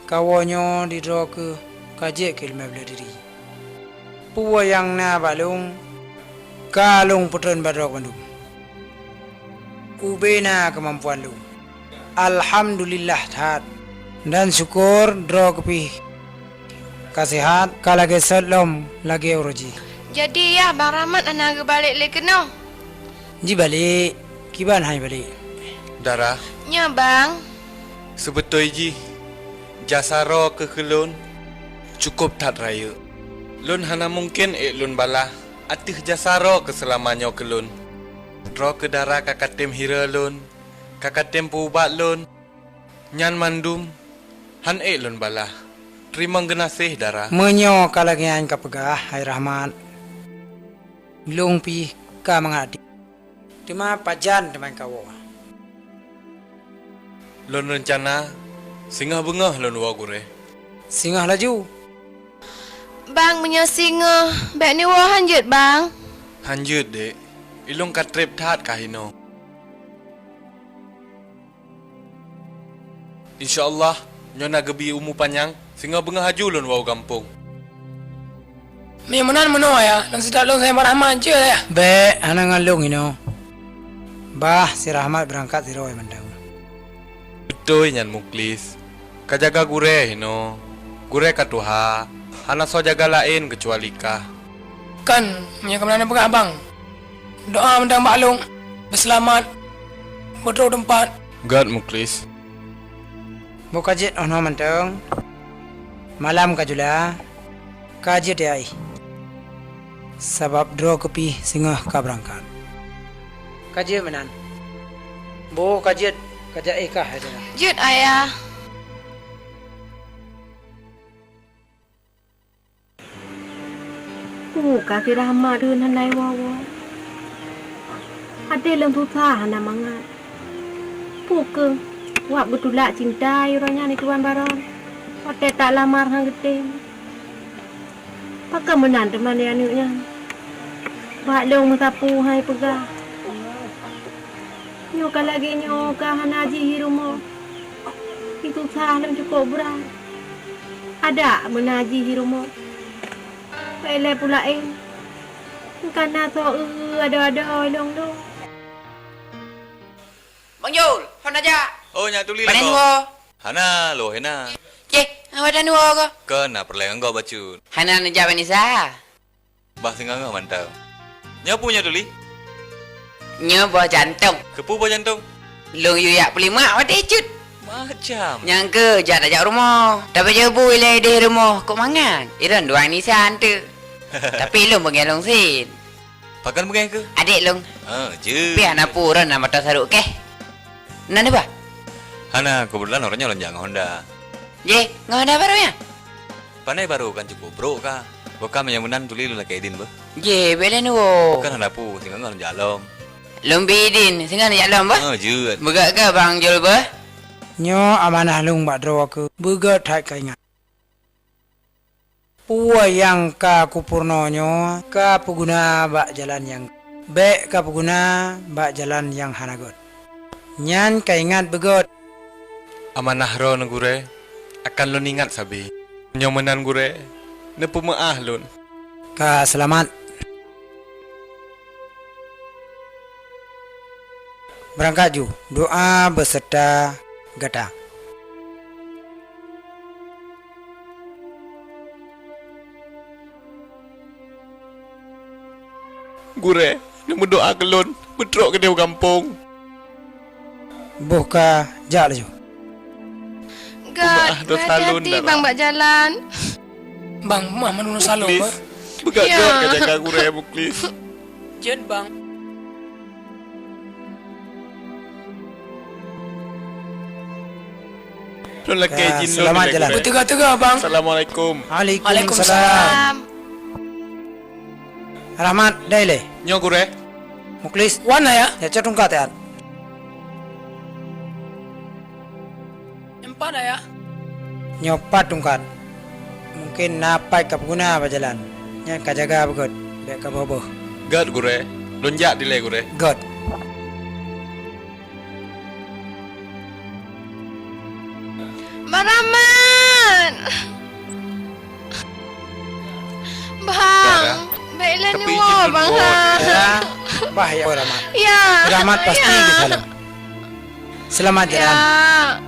kawoe nyoe di droe keuh ka jeuet keu ileumèe bela diri. Peue nyang na bak lôn, ka lôn peutrön bak droe bandum. Ubena keumampuan lôn. Alhamdulillah that. Dan syukur droe keuh pih ka seuhat, ka lagèe sot lom lagèe uroe jih. Jadi, Yah, Bang Rahmat hana geubalek lé keunoe? Jibalek, kiban han ibalek. Dara. Nyoe, Bang. Seubeutôi jih, jasa droe keuh keu lôn cukôp that rayeuk. Lôn hana mungken ék lôn balaih ateueh jasa droe keuh seulama nyoe keu lôn. Droe keuh Dara ka katém hira lôn, ka katém peu-ubat lôn. Nyan mandum han ék lôn balaih. Teurimong geunaséh, Dara. Meunyoe ka lagèe nyan kapeugah, hai Rahmat, lôn pih ka mangat até. Teuma pajan teuma kawoe? Lôn reuncana singoh beungoh lôn woe, Gurèe. Singoh laju. Bang, meunyoe singoh, bèk neuwoe han jeuet, Bang? Han jeuet, Dék. Ilôn ka trép that ka hinoe. Insya Allah, Nyoe na geubi umu panyang, singoh beungoh aju lôn woe u gampông. Meunyoe meunan meunoe, Ayah, lôn seutôt lôn sayang bak Rahmat jeuet, Ayah. Bék, hana ngon lôn inoe. Bah, si Rahmat beurangkat sidroe mantong. Beutôi nyan, Muklis. Ka jaga gurée inoe. Gurée ka tuha, hana soe jaga laén keucuali kah. Kon, meunyoe ka meunan peugah, Bang. Doa mantong bak lôn, beuseulamat, beutrok teumpat. Gét, Muklis. Boh ka jeuet 'oh noe mantong. Malam ka jula, ka jeuet ya ih. Sabab droe keuh pih singoh ka beurangkat. Ka jeuet meunan. Boh ka jeuet, ka jak éh kah, Hajara. Jeuet, Ayah. Peu ka si Rahmat kheun hana iwoe-woe? Até lôn susah hana mangat. Peu kheueh wak beutulak cinta uroe nyan di Tuan Baron, watée tak lamar han geutem. Pakon meunan teuma lé aneuëk nyan? Bak lôn meusapeue hai peugah. Nyoe ka lagée nyoe ka hana jih i rumoh. Isusah lôn cukôp brat. Adak beuna jih i rumoh. Bèk lé pulaén. Ka na soe eu adoe-adoe lôn lôn. Bang Jul, hana jak? Oh, nyak tuli lagoe. Hana, loh hena. Ceh, awak dah nua ke? Ke na peureulèe ngon gob bacut. Hana neujak Vanessa. Bah singoh-ngoh mantong. Nyoe peue nyoe tuli? Nyoe boh jantong. Keupeue boh jantong? Lôn yue yak peulimak watèe cut. Macam. Nyang keu jak tajak rumoh. Tapi jeuet bui lé idéh rumoh kok mangat. Iron duang nisan tu. Tapi lôn beungèh lôn sien. Pakon beungèh keuh? Adék lôn. Ah, jeuet. Pih hana peue ron na mata sarok keh. Nan bah? Hana, keubeutulan uroe nyoe lôn jak ngon Honda. Jeh, ngon Honda barô nyan? Pandai barô kan cukup brok ka. Boh ka meunyoe meunan tuli lôn lakèe idin beuh. Jeh, bèk lé neuwoe. Kan hana peue, singoh-ngoh lôn jak lom. Lôn bi idin, singoh lôn jak lom beuh. Ah, jeuet. Beugèt keu Bang Jul beuh. Nyoe amanah lôn bak droe keuh. Beugèt that ka ingat. Peue nyang ka kupeurunoe nyoe ka peuguna bak jalan nyang, bèk ka peuguna bak jalan nyang hana gèt. Nyan ka ingat beugèt. Amanah droeneuh gurèe, akan lôn ingat sabe. Nyoe meunan gurèe, neupeumeu'ah lôn. Ka seulamat. Beurangkat ju, doa beuseurta gata. Gurèe, neumeudoa keu lôn, beutrok keudéh u gampông. Boh ka jak laju. Gèt, hati-hati Bang bak jalan. Bang, meu'ah mandum dosa lôn, Bang. Beugèt-gèt ka jaga gurèe, Muklis. Jeuet, Bang. Lôn lakèe izin lôn. Seulamat jalan. Beuteuga-teuga, Bang. Assalamualaikum. Waalaikumsalam. Rahmat, dai lé. Nyoe gurèe. Muklis. Wan, Ayah. Ya, cok tungkat, ya. Empat, Ayah. Nyoe pat tungkat. Mungken na pat ka peuguna bak jalan. Nyan ka jaga beugèt, bèk ka boh-boh. Gèt, gurèe. Lôn jak dilèe, gurèe. Gèt. Bang Rahmat! Bang, bèk lé neuwoe, Bang, ha. Bah, ya, Rahmat. Ya. Rahmat pasti bisa lom. Seulamat jalan. Ya.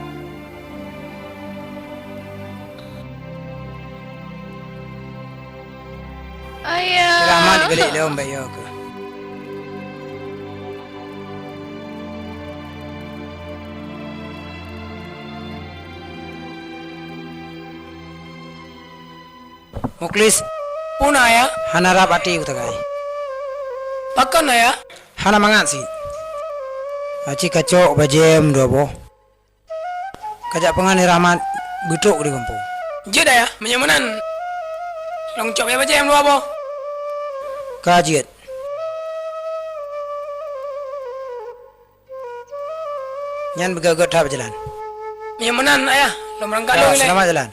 Ayah. Rahmat bèk lé lom, bèk yo keuh. Muklis. Peue na, Ayah? Hana rab até kutagai. Pakon, Ayah? Hana mangat cit. Aci kacok bajèe dua boh. Kajak peungan lé Rahmat beutrok di gampông. Jeuet, Ayah, meunyoe meunan. Lôn cok bajèe dua boh. Ka jeuet. Nyan beugèt-gèt that bak jalan. Meunyoe meunan, Ayah, lôn beurangkat lôn ilèe. Seulamat jalan.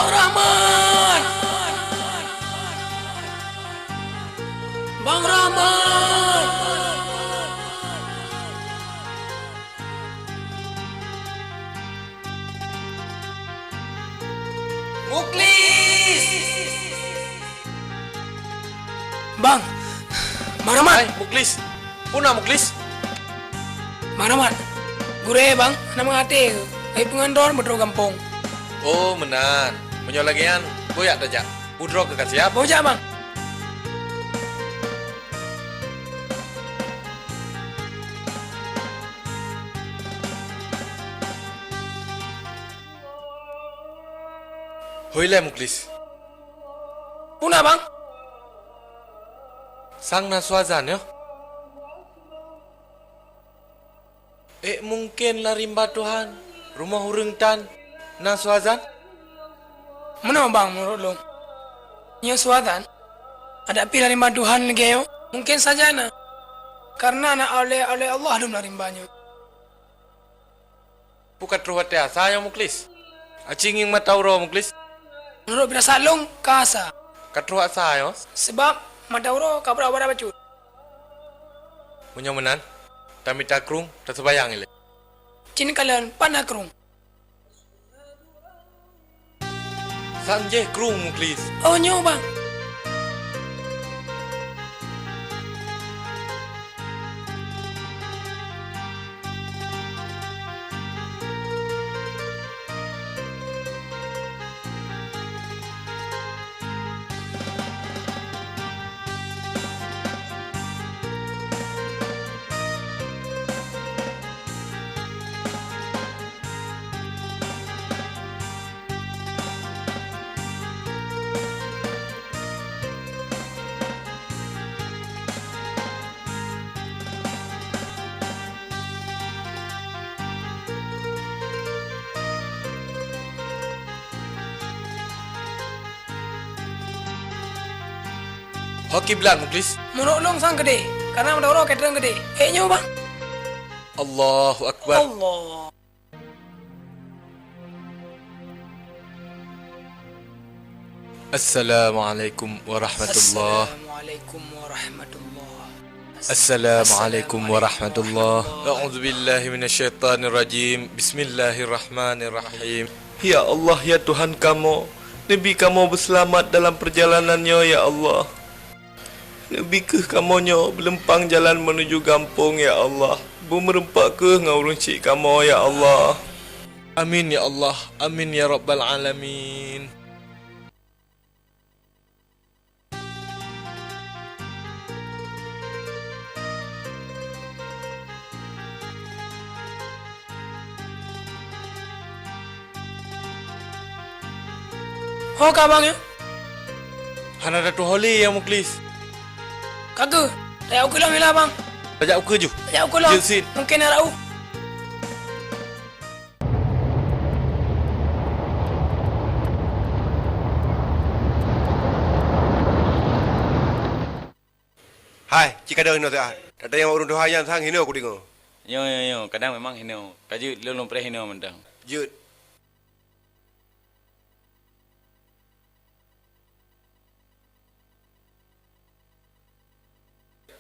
Rahmat! Bang Rahmat! Muklis! Bang! Bang Rahmat! Hai, Muklis! Peue na, Muklis? Bang Rahmat! Gurée, Bang, hana meuaté. Hai peungan droe beudroe gampông. Oh, meunan. Meunyoe lagée nyan, boh jak tajak. Beudroe ka siab. Boh jak, Bang. Hôi lé Muklis. Peue na, Bang? Sang na suazan nyoe? Ék mungken lam rimba Tuhan, rumoh ureuëng tan na suazan? Meunoe, Bang, meunurot lôn. Nyoe suazan, adak pih lam rimba Tuhan lagée nyoe, mungken saja na. Kareuna na aulée-aulée Allah dum lam rimba nyoe. Peue ka troh watée asa nyoe, Muklis? Aci ngieng mata uroe, Muklis? Meunurot pirasat lôn, ka asa. Ka troh asa nyoe? Sabab mata uroe ka brat-brat bacut. Meunyoe meunan, tamita krueng, taseumayang ilée. Cit neukalon, pat na krueng? Sang jéh krueng, Muklis. Oh, nyoe, Bang. Ho kiblat, Muklis. Meunurot lôn sang keudeh, kareuna meunurot keudeh. Ék nyoe, Bang. Allahu Akbar. Allah. Assalamualaikum warahmatullah. Assalamualaikum warahmatullah. Assalamualaikum warahmatullah. A'udzubillahi minasyaitanirrajim. Bismillahirrahmanirrahim. Ya Allah, ya Tuhan kamoe, neubi kamoe beuseulamat dalam peurjalanan nyoe, ya Allah. Neubi kheueh kamoe nyoe beuleumpang jalan meunuju gampông, ya Allah. Beumeureumpok kheueh ngon ureuëng chik kamoe, ya Allah. Amin, ya Allah. Amin, ya Rabbal Alamin. Ho ka, Bang, ya? Hana tatuho lé, ya Muklis. Ka keuh, tajak ukeue lom, Bang. Tajak ukeue ju. Tajak ukeue lom. Jeuet sit. Mungken na rau. Hai, cit ka deuh inoe siat. Tatanyong ureuëng tuha nyan sang hinoe kudeungoe. Nyo, nyo, nyo, kadang memang hinoe. Ka jeuet lôn, lôn preh hinoe mantong. Jeuet.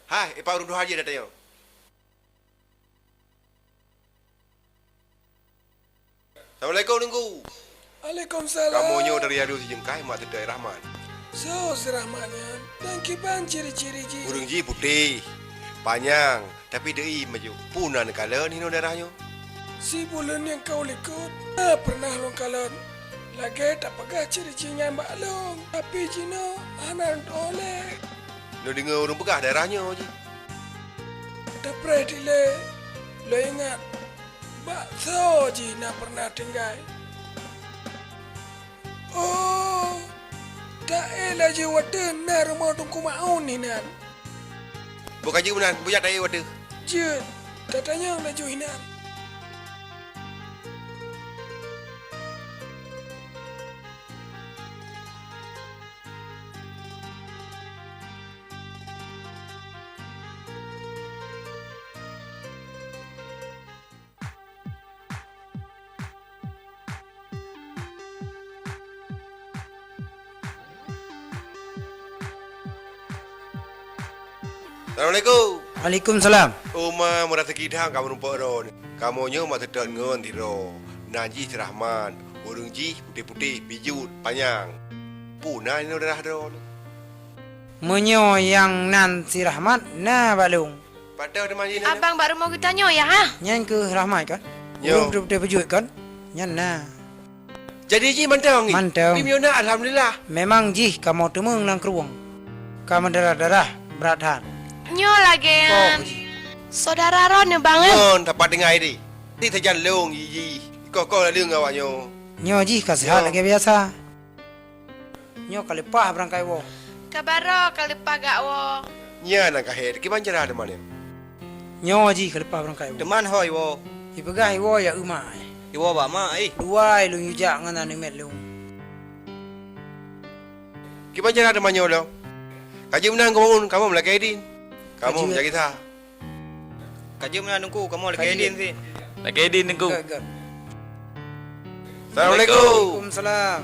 Hai, ipak ureuëng tuha jih tatanyong. Assalamualaikum, Teungku. Waalaikumsalam. Kamoe nyoe dari Adu Sijeungkai, mak teuntèe Rahman. Soe si Rahman nyan? Dan kiban ciri-ciri jih? Ureueng jih putéh, panyang, tapi deuh ié maju. Peue na neukalon hinoe daerah nyoe? Si buleuen nyang ka u likot, na peureunah lôn kalon. Lagèe tapeugah ciri-ciri nyan bak lôn, tapi jinoe hana lôn tu'oh lé. Lôn deungö ureueng peugah daerah nyoe jih. Tapreh dilèe, lôn ingat. Bak soe jih na peureunah tinggai? Oh, taék laju u ateueh na rumoh Teungku Maun hinan. Boh ka jeuet meunan, boh jak taék u ateueh. Jeuet, tatanyong laju hinan. Assalamualaikum. Waalaikumsalam. Oh ma, meuraseuki that kamoe meurumpok droeneuh. Kamoe nyoe mak seutôt ngon sidroe. Nan jih si Rahmat, ureueng jih putéh-putéh, bijut, panyang. Peue na inoe darah droeneuh? Meunyoe nyang nan si Rahmat na bak lôn. Pat teuma jih na? Abang bak rumoh geutanyoe ya, ha? Nyan keuh Rahmat kan? Nyo. Ureueng putéh-putéh bijut kan? Nyan na. Jadi jih mantong, Ngi? Mantong. Tapi meunyoe na, alhamdulillah. Memang jih kamoe teumeung lam krueng. Ka meudarah-darah brat that. Nyoe lagèe, oh, syedara droeneuh, Bang, eh? Ngon, dapat deungai deh. Di sajan lôn, jih, jih. Ikoh-koh laleueng awak nyoe. Nyoe jih ka seuhat lagèe biasa. Nyoe ka leupah beurangkai woe. Ka baroe ka leupah gak woe. Nyan nyang ka hé, kiban cara teuma nyoe? Nyoe jih ka leupah beurangkai woe. Teuma hôi woe. Ipeugah iwoe jak u ma, eh. Iwoe bak ma, eh. Luwai lôn yue jak ngon aneuk miet lôn. Kiban cara teuma nyoe lom? Ka jeuet meunan geubangun kamoe meulakèe idin. Kamoe meujagisa. Ka jeuet meunan Teungku, kamoe lakèe idin sit. Lakèe idin Teungku. Gèt, gèt. Assalamualaikum. Waalaikumsalam.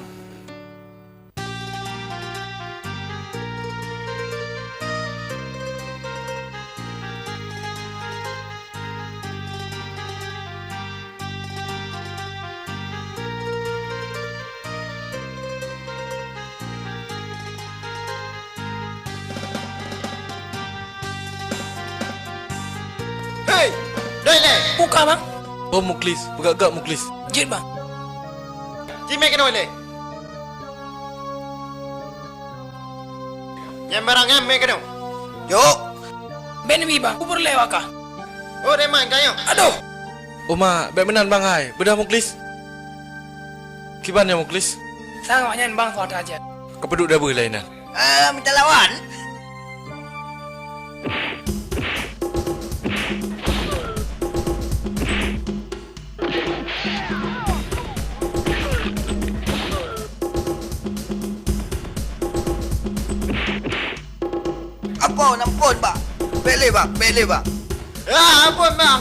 Hei! Doi lé! Buka, Bang. Oh, Muklis. Peugah-gah, Muklis. Jeuet, Bang. Jimé keunoe lé. Nyan barang nyan mé keunoe. Jok. Bèk neubi, Bang. Kupeureulèe wak kah. Oh, Reman, kayong. Aduh! Uma, bèk meunan, Bang, hai. Beudôh Muklis. Kiban nyoe Muklis? Sang awak nyan, Bang, kuat aja. Kapeuduek dabeue laén nyan. Eh, minta lawan. Ampôn, ampôn, Bang. Bèk lé, Bang. Bèk lé, Bang. Ah, ampôn, Bang.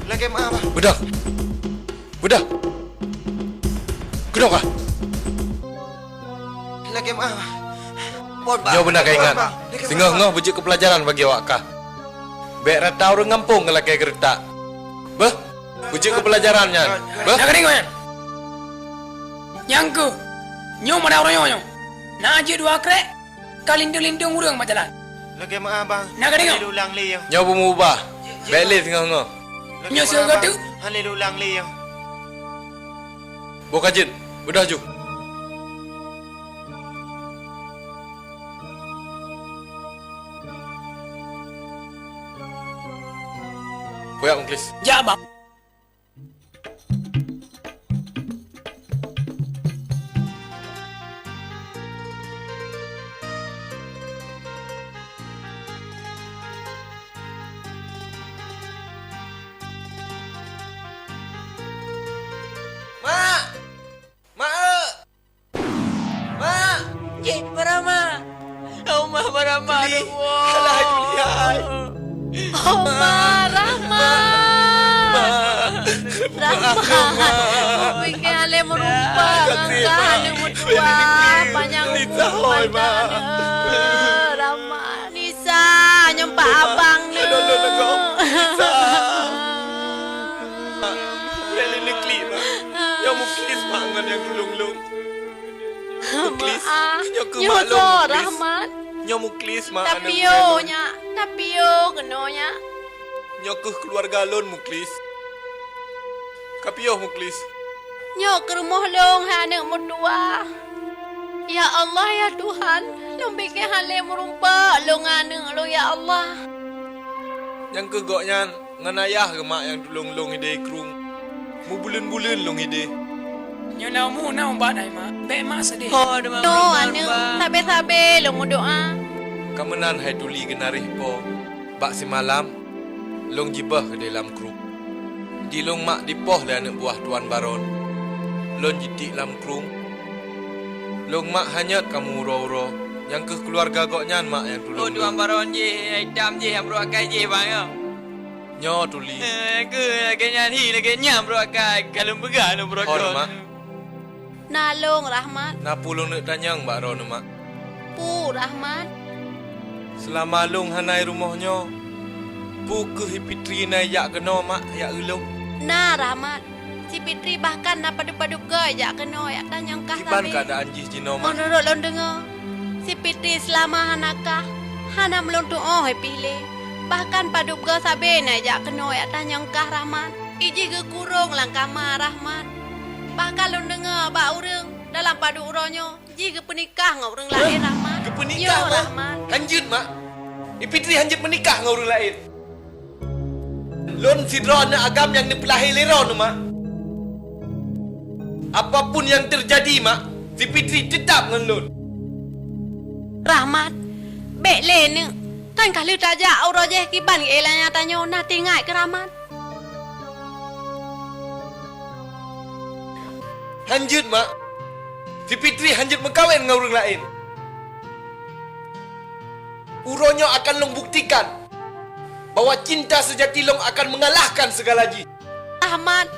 Lakèe meu'ah, Bang. Beudôh. Beudôh. Keudong kah? Lakèe meu'ah, Bang. Ampôn, Bang. Nyoe beuna ka ingat. Bang. Singoh-ngoh beujeuet keu peulajaran bagi awak kah. Bèk rata ureueng gampông ngon lakèe geureutak. Beuh, beujeuet keu peulajaran nyan. Beuh. Na ka deungö nyan? Nyang keuh, nyoe meunan uroe nyoe. Na jeuet dua krèk, ka lintông-lintông ureueng bak jalan. Lakèe meu'ah, Bang. Na ka deungö? Hana lé ulang lé nyoe. Nyoe beumubah. Bèk lé singoh-ngoh. Nyoe sigoe teuk. Hana lé ulang lé nyoe. Boh ka jeuet, beudôh ju. Kujak, Muklis. Jak, Bang. Mak! Mak! Mak! Cik Barama! Oma Barama, aduh, woe! Alah, Julia, hai! Oma, Rahmat! Mak! Rahmat! Mak! Bèk lé meurumpak ngon kah aneuk meutuwah, panyang umur mantong aneuk. Rahmat! Nisa, nyoe pat abang neuh. Nisa! Bèk lé neuklik, Mak. Nyoe Muklis, Mak, ngon nyang tulông lôn. Muklis, nyoe keuh mak lôn, Muklis. Rahmat. Nyoe Muklis, Mak, aneuk buah lôn. Tapiôh nyak, tapiôh keunoe nyak. Nyoe keuh keuluwarga lôn, Muklis. Kapiôh, Muklis. Nyoe keuh rumoh lôn, hai aneuk meutuwah. Ya Allah, ya Tuhan, lôn bèk lé meurumpak lôn ngon aneuk lôn, ya Allah. Nyang keuh gobnyan. Ngon ayah geuh mak nyang tulông lôn idéh krueng. Mubuleuen-buleuen lôn idéh. Nyoe na umu na ubat hai mak, bèk mak seudeh. Ho, aneuk, sabé-sabé lôn meudoa. Ka meunan hai tuli geunaréh po. Bak simalam, lôn jibeuh keudéh lam krueng. Di lôn mak dipoh lé aneuk buah Tuan Baron. Lôn jitiek lam krueng. Lôn mak hanyot kamoe uroe-uroe, nyang keuh keuluwarga gobnyan mak nyang tulông lôn. Oh, Tuan Baron jih, itam jih, nyang brôk akai jih, bang, nyoe. Nyoe tuli. Eh, keuh lagèe nyan hi, lagèe nyan brôk akai, ka lôn peugah lôn brôk. Oh, mak. Na lôn, Rahmat. Na peue lôn neuk tanyong bak droeneuh, mak? Peue, Rahmat? Seulama lôn hana i rumoh nyoe, peu kheueh i Fitri na ijak keunoe, Mak, jak u lôn? Na, Rahmat. Si Fitri bahkan na padub-padub goe ijak keunoe jak tanyong kah sabe. Kiban keuadaan jih jinoe, Mak? Meunurot lôn deungoe, si Fitri seulama hana kah, hana meulôn tuoh i pih lé. Bahkan padub goe sabe na ijak keunoe jak tanyong kah, Rahmat. I jih geukurong lam kama, Rahmat. Bahkan lôn deungoe bak ureuëng dalam padub uroe nyoe, jih geupeunikah ngon ureuëng laén, Rahmat. Geupeunikah, Mak? Yo, Rahmat. Hanjeuet, Mak. I Fitri hanjeuet meunikah ngon ureuëng laén. Lôn sidroe aneuëk agam nyang neupeulahé lé droeneuh, Mak. Apapun nyang teujadi, Mak, si Fitri teutap ngon lôn. Rahmat, bék lé, Neuk. Kan ka lheueh tajak uroe jih kiban geuék lagée nyan tanyoe na tinggai keu Rahmat. Hanjeuet, Mak. Si Fitri hanjeuet meukawen ngon ureuëng laén. Uroe nyoe akan lôn buktikan bahwa cinta seujati lôn akan meungalahkan seugala jih. Rahmat,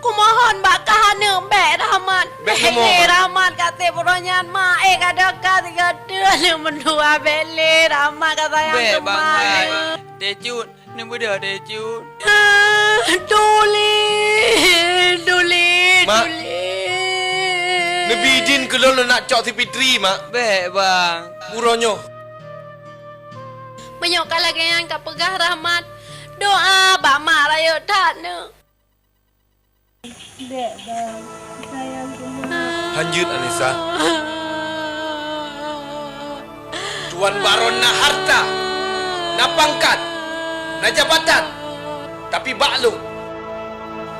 kumohon bak kah, Neuk, bék, Rahmat. Bék lé, Rahmat, ka treb uroe nyan, Mak. Eh, ka deuka sigoe teuk aneuk meutuah, bék lé, Rahmat, ka sayang keu Mak. Bék, Bang, bék. Teucut. Neubeudôh deh, Cut. Ah, Tuli, Tuli, Mak. Tuli. Neubi idin keu lôn, lôn nak cok si Fitri, Mak. Bék, Bang. Uroe nyoe, meunyoe ka lagée nyan ka peugah Rahmat, doa bak Mak rayeuk that, Neuk. Bék, Bang. Sayang keu Mak. Hanjeuet, Anisa. Tuan Baron na harta, na pangkat, na jabatan, tapi bak lôn,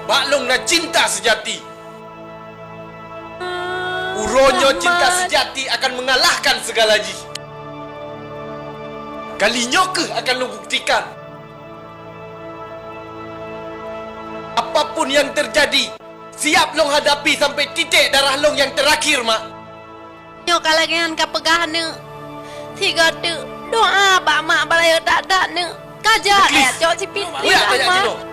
bak lôn na cinta seujati. Uroe nyoe cinta seujati akan meungalahkan seugala jih. Kali nyoe kheueh akan lôn buktikan. Apapun nyang teujadi, siab lôn hadapi sampai titek darah lôn nyang teurakhir, Mak. Nyoe ka lagée nyan ka peugah, Neuk. Sigoe teuk, doa bak Mak bak rayeuk that-that, Neuk. Ka jak, Buklis. Cok si Fitri, Mak.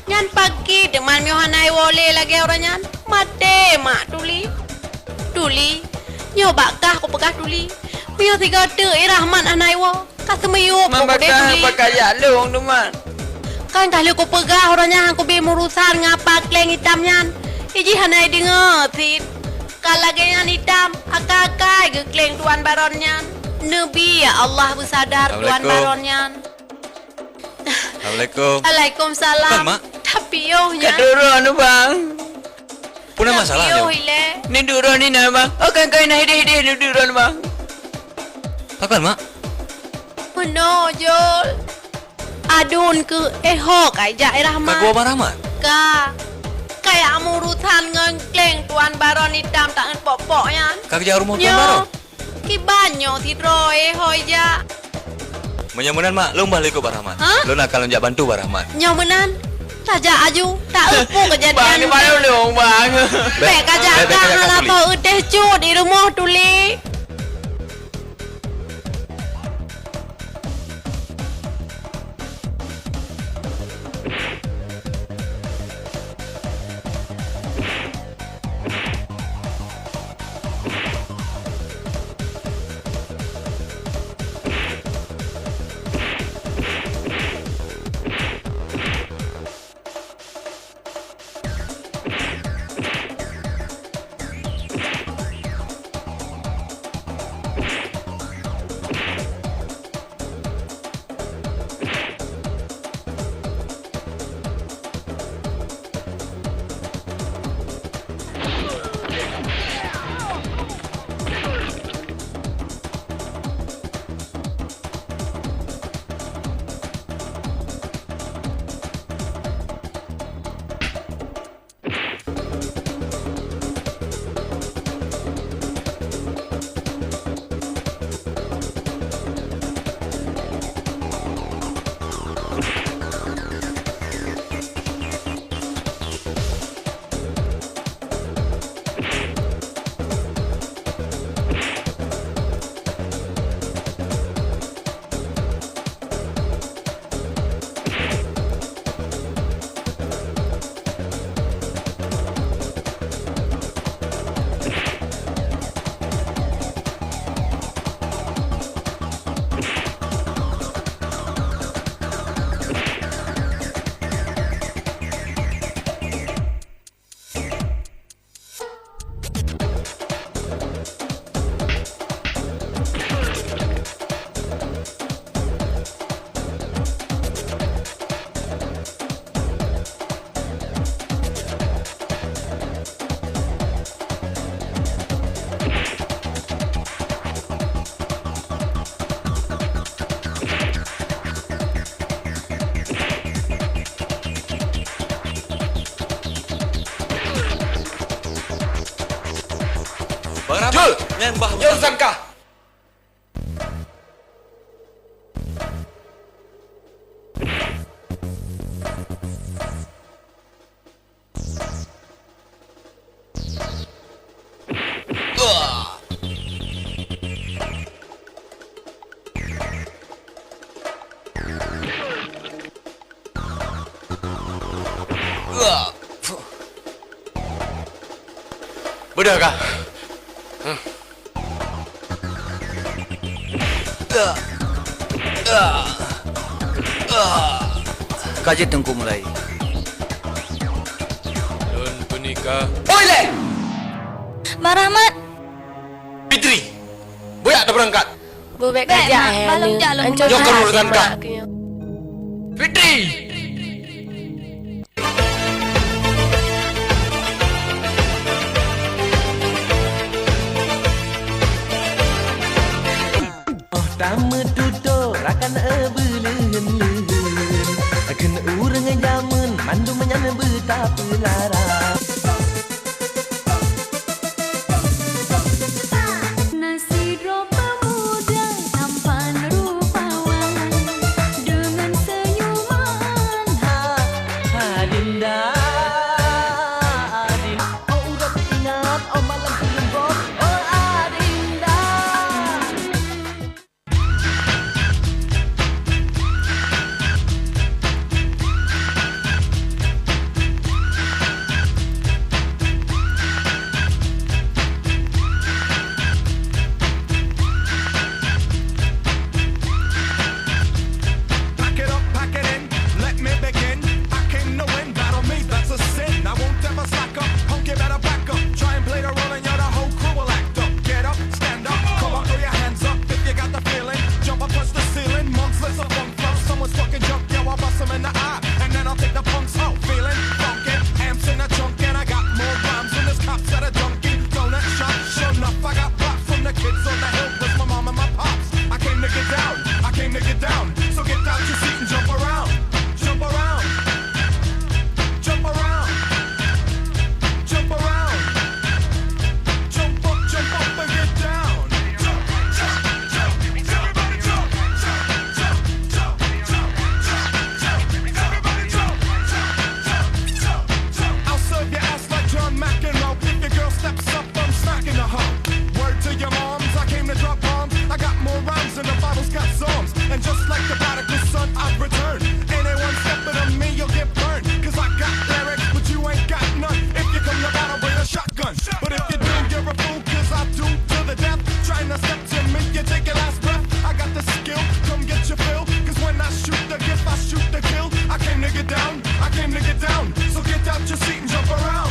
Nyan pakri teuma meunyoe hana iwoe lé lagée uroe nyan, maté Mak Tuli. Tuli, nyoe bak kah kupeugah, Tuli. Meunyoe sigoe teuk i Rahmat hana iwoe, ka seumiyueb Mak, bak kah Tuli. Pakajak lôn teuma. Kan ka lheueh kupeugah uroe nyan han kubi meurusan ngon apa kleng itam nyan. Ijih hana ideungoe cit. Ka lagée nyan itam, akai-akai geukleng Tuan Baron nyan. Neubi, ya Allah, beusadar Tuan Baron nyan. Assalamualaikum. Waalaikumsalam. Kan, Mak? Tapi yoh nyan. Ka duroe, Bang. Peue na masalah nyoe? Tapi yoh ilée. Ni duroe ni na, Bang. Oh, kan, kan, na hideh-hideh ni duroe, Bang. Pakon, Mak? Meunoe, Jol. Adun keu eh ho kai jak i Rahmat. Ka geuwoe bak Rahmat? Ka. Kaya meurusan ngon kleng Tuan Baron itam taeun pok-pok nyan. Ka geujak rumoh Tuan Baron? Kiban nyoe sidroe hôi jak. Meunyoe meunan, Mak, lôn bah lé keu Bang Rahmat. Hah? Lôn akan lôn jak bantu Bang Rahmat. Nyoe meunan, tajak aju, taeu peue keujadian. Bang, Bang, lôn, Bang. Bék kajak, bék, bék kajak, Kak Tuli. Ka hana po eudeh cut di rumoh Tuli. Jul! Nyan bah. Jul, sangka. Beudôh kah? Ka jeuet Teungku Meulayi. Lôn peunikah. Oi lé! Bang Rahmat! Fitri, beuyak tabeurangkat. Bubek kajak hai aneuk. Nyoe keunoe urusan kah. Fitri! Oh, tameututoe rakan, eh, beuleuen-leuen. Kheun ureueng jameun mandum nyan beutapeulara. Na sidroe peumuda tampan rupawan, deungon seunyuman. Ha, ha, Dinda, Din-, oh, uroe teuingat, oh, malam keuleumboh, oh, Adinda. Pack it up, pack it in, let me begin. I came to win, battle me, that's a sin. I won't ever slack up, punk, you better back up. Try and play the role and you're the whole crew will act up. Get up, stand up, come on, throw your hands up if you got the feeling. Jump up, touch the ceiling, monsters of funk flow. Someone's fucking jump, yo, I'll bust 'em in the eye, and then I'll take the punks out. Feeling funky, amps in the trunk, and I got more rhymes than this cops at a junkie donut shop. Sure enough, I got props from the kids on the hill, plus my mom and my pops. I came to get down, I came to get down. So get out your seat and jump around, jump around, jump around, jump around. Jump up, jump up and get down. Jump, jump, jump. Everybody jump, jump, jump. Everybody jump, jump, jump. I'll serve your ass like John McEnroe. If your girl steps up, I'm smacking the hoe. Word to your moms, I came to drop bombs. I got more rhymes than the Bible's got psalms. And just like the prodigal son, I've returned. Anyone stepping on me, you'll get burned. 'Cause I got lyrics, but you ain't got none. If you come to battle, bring a shotgun. But if you do, you're a fool, 'cause I do to the death. Trying to step to me, you take your last breath. I got the skill, come get your fill. 'Cause when I shoot the gift, I shoot the kill. I came to get down, I came to get down. So get out your seat and jump around.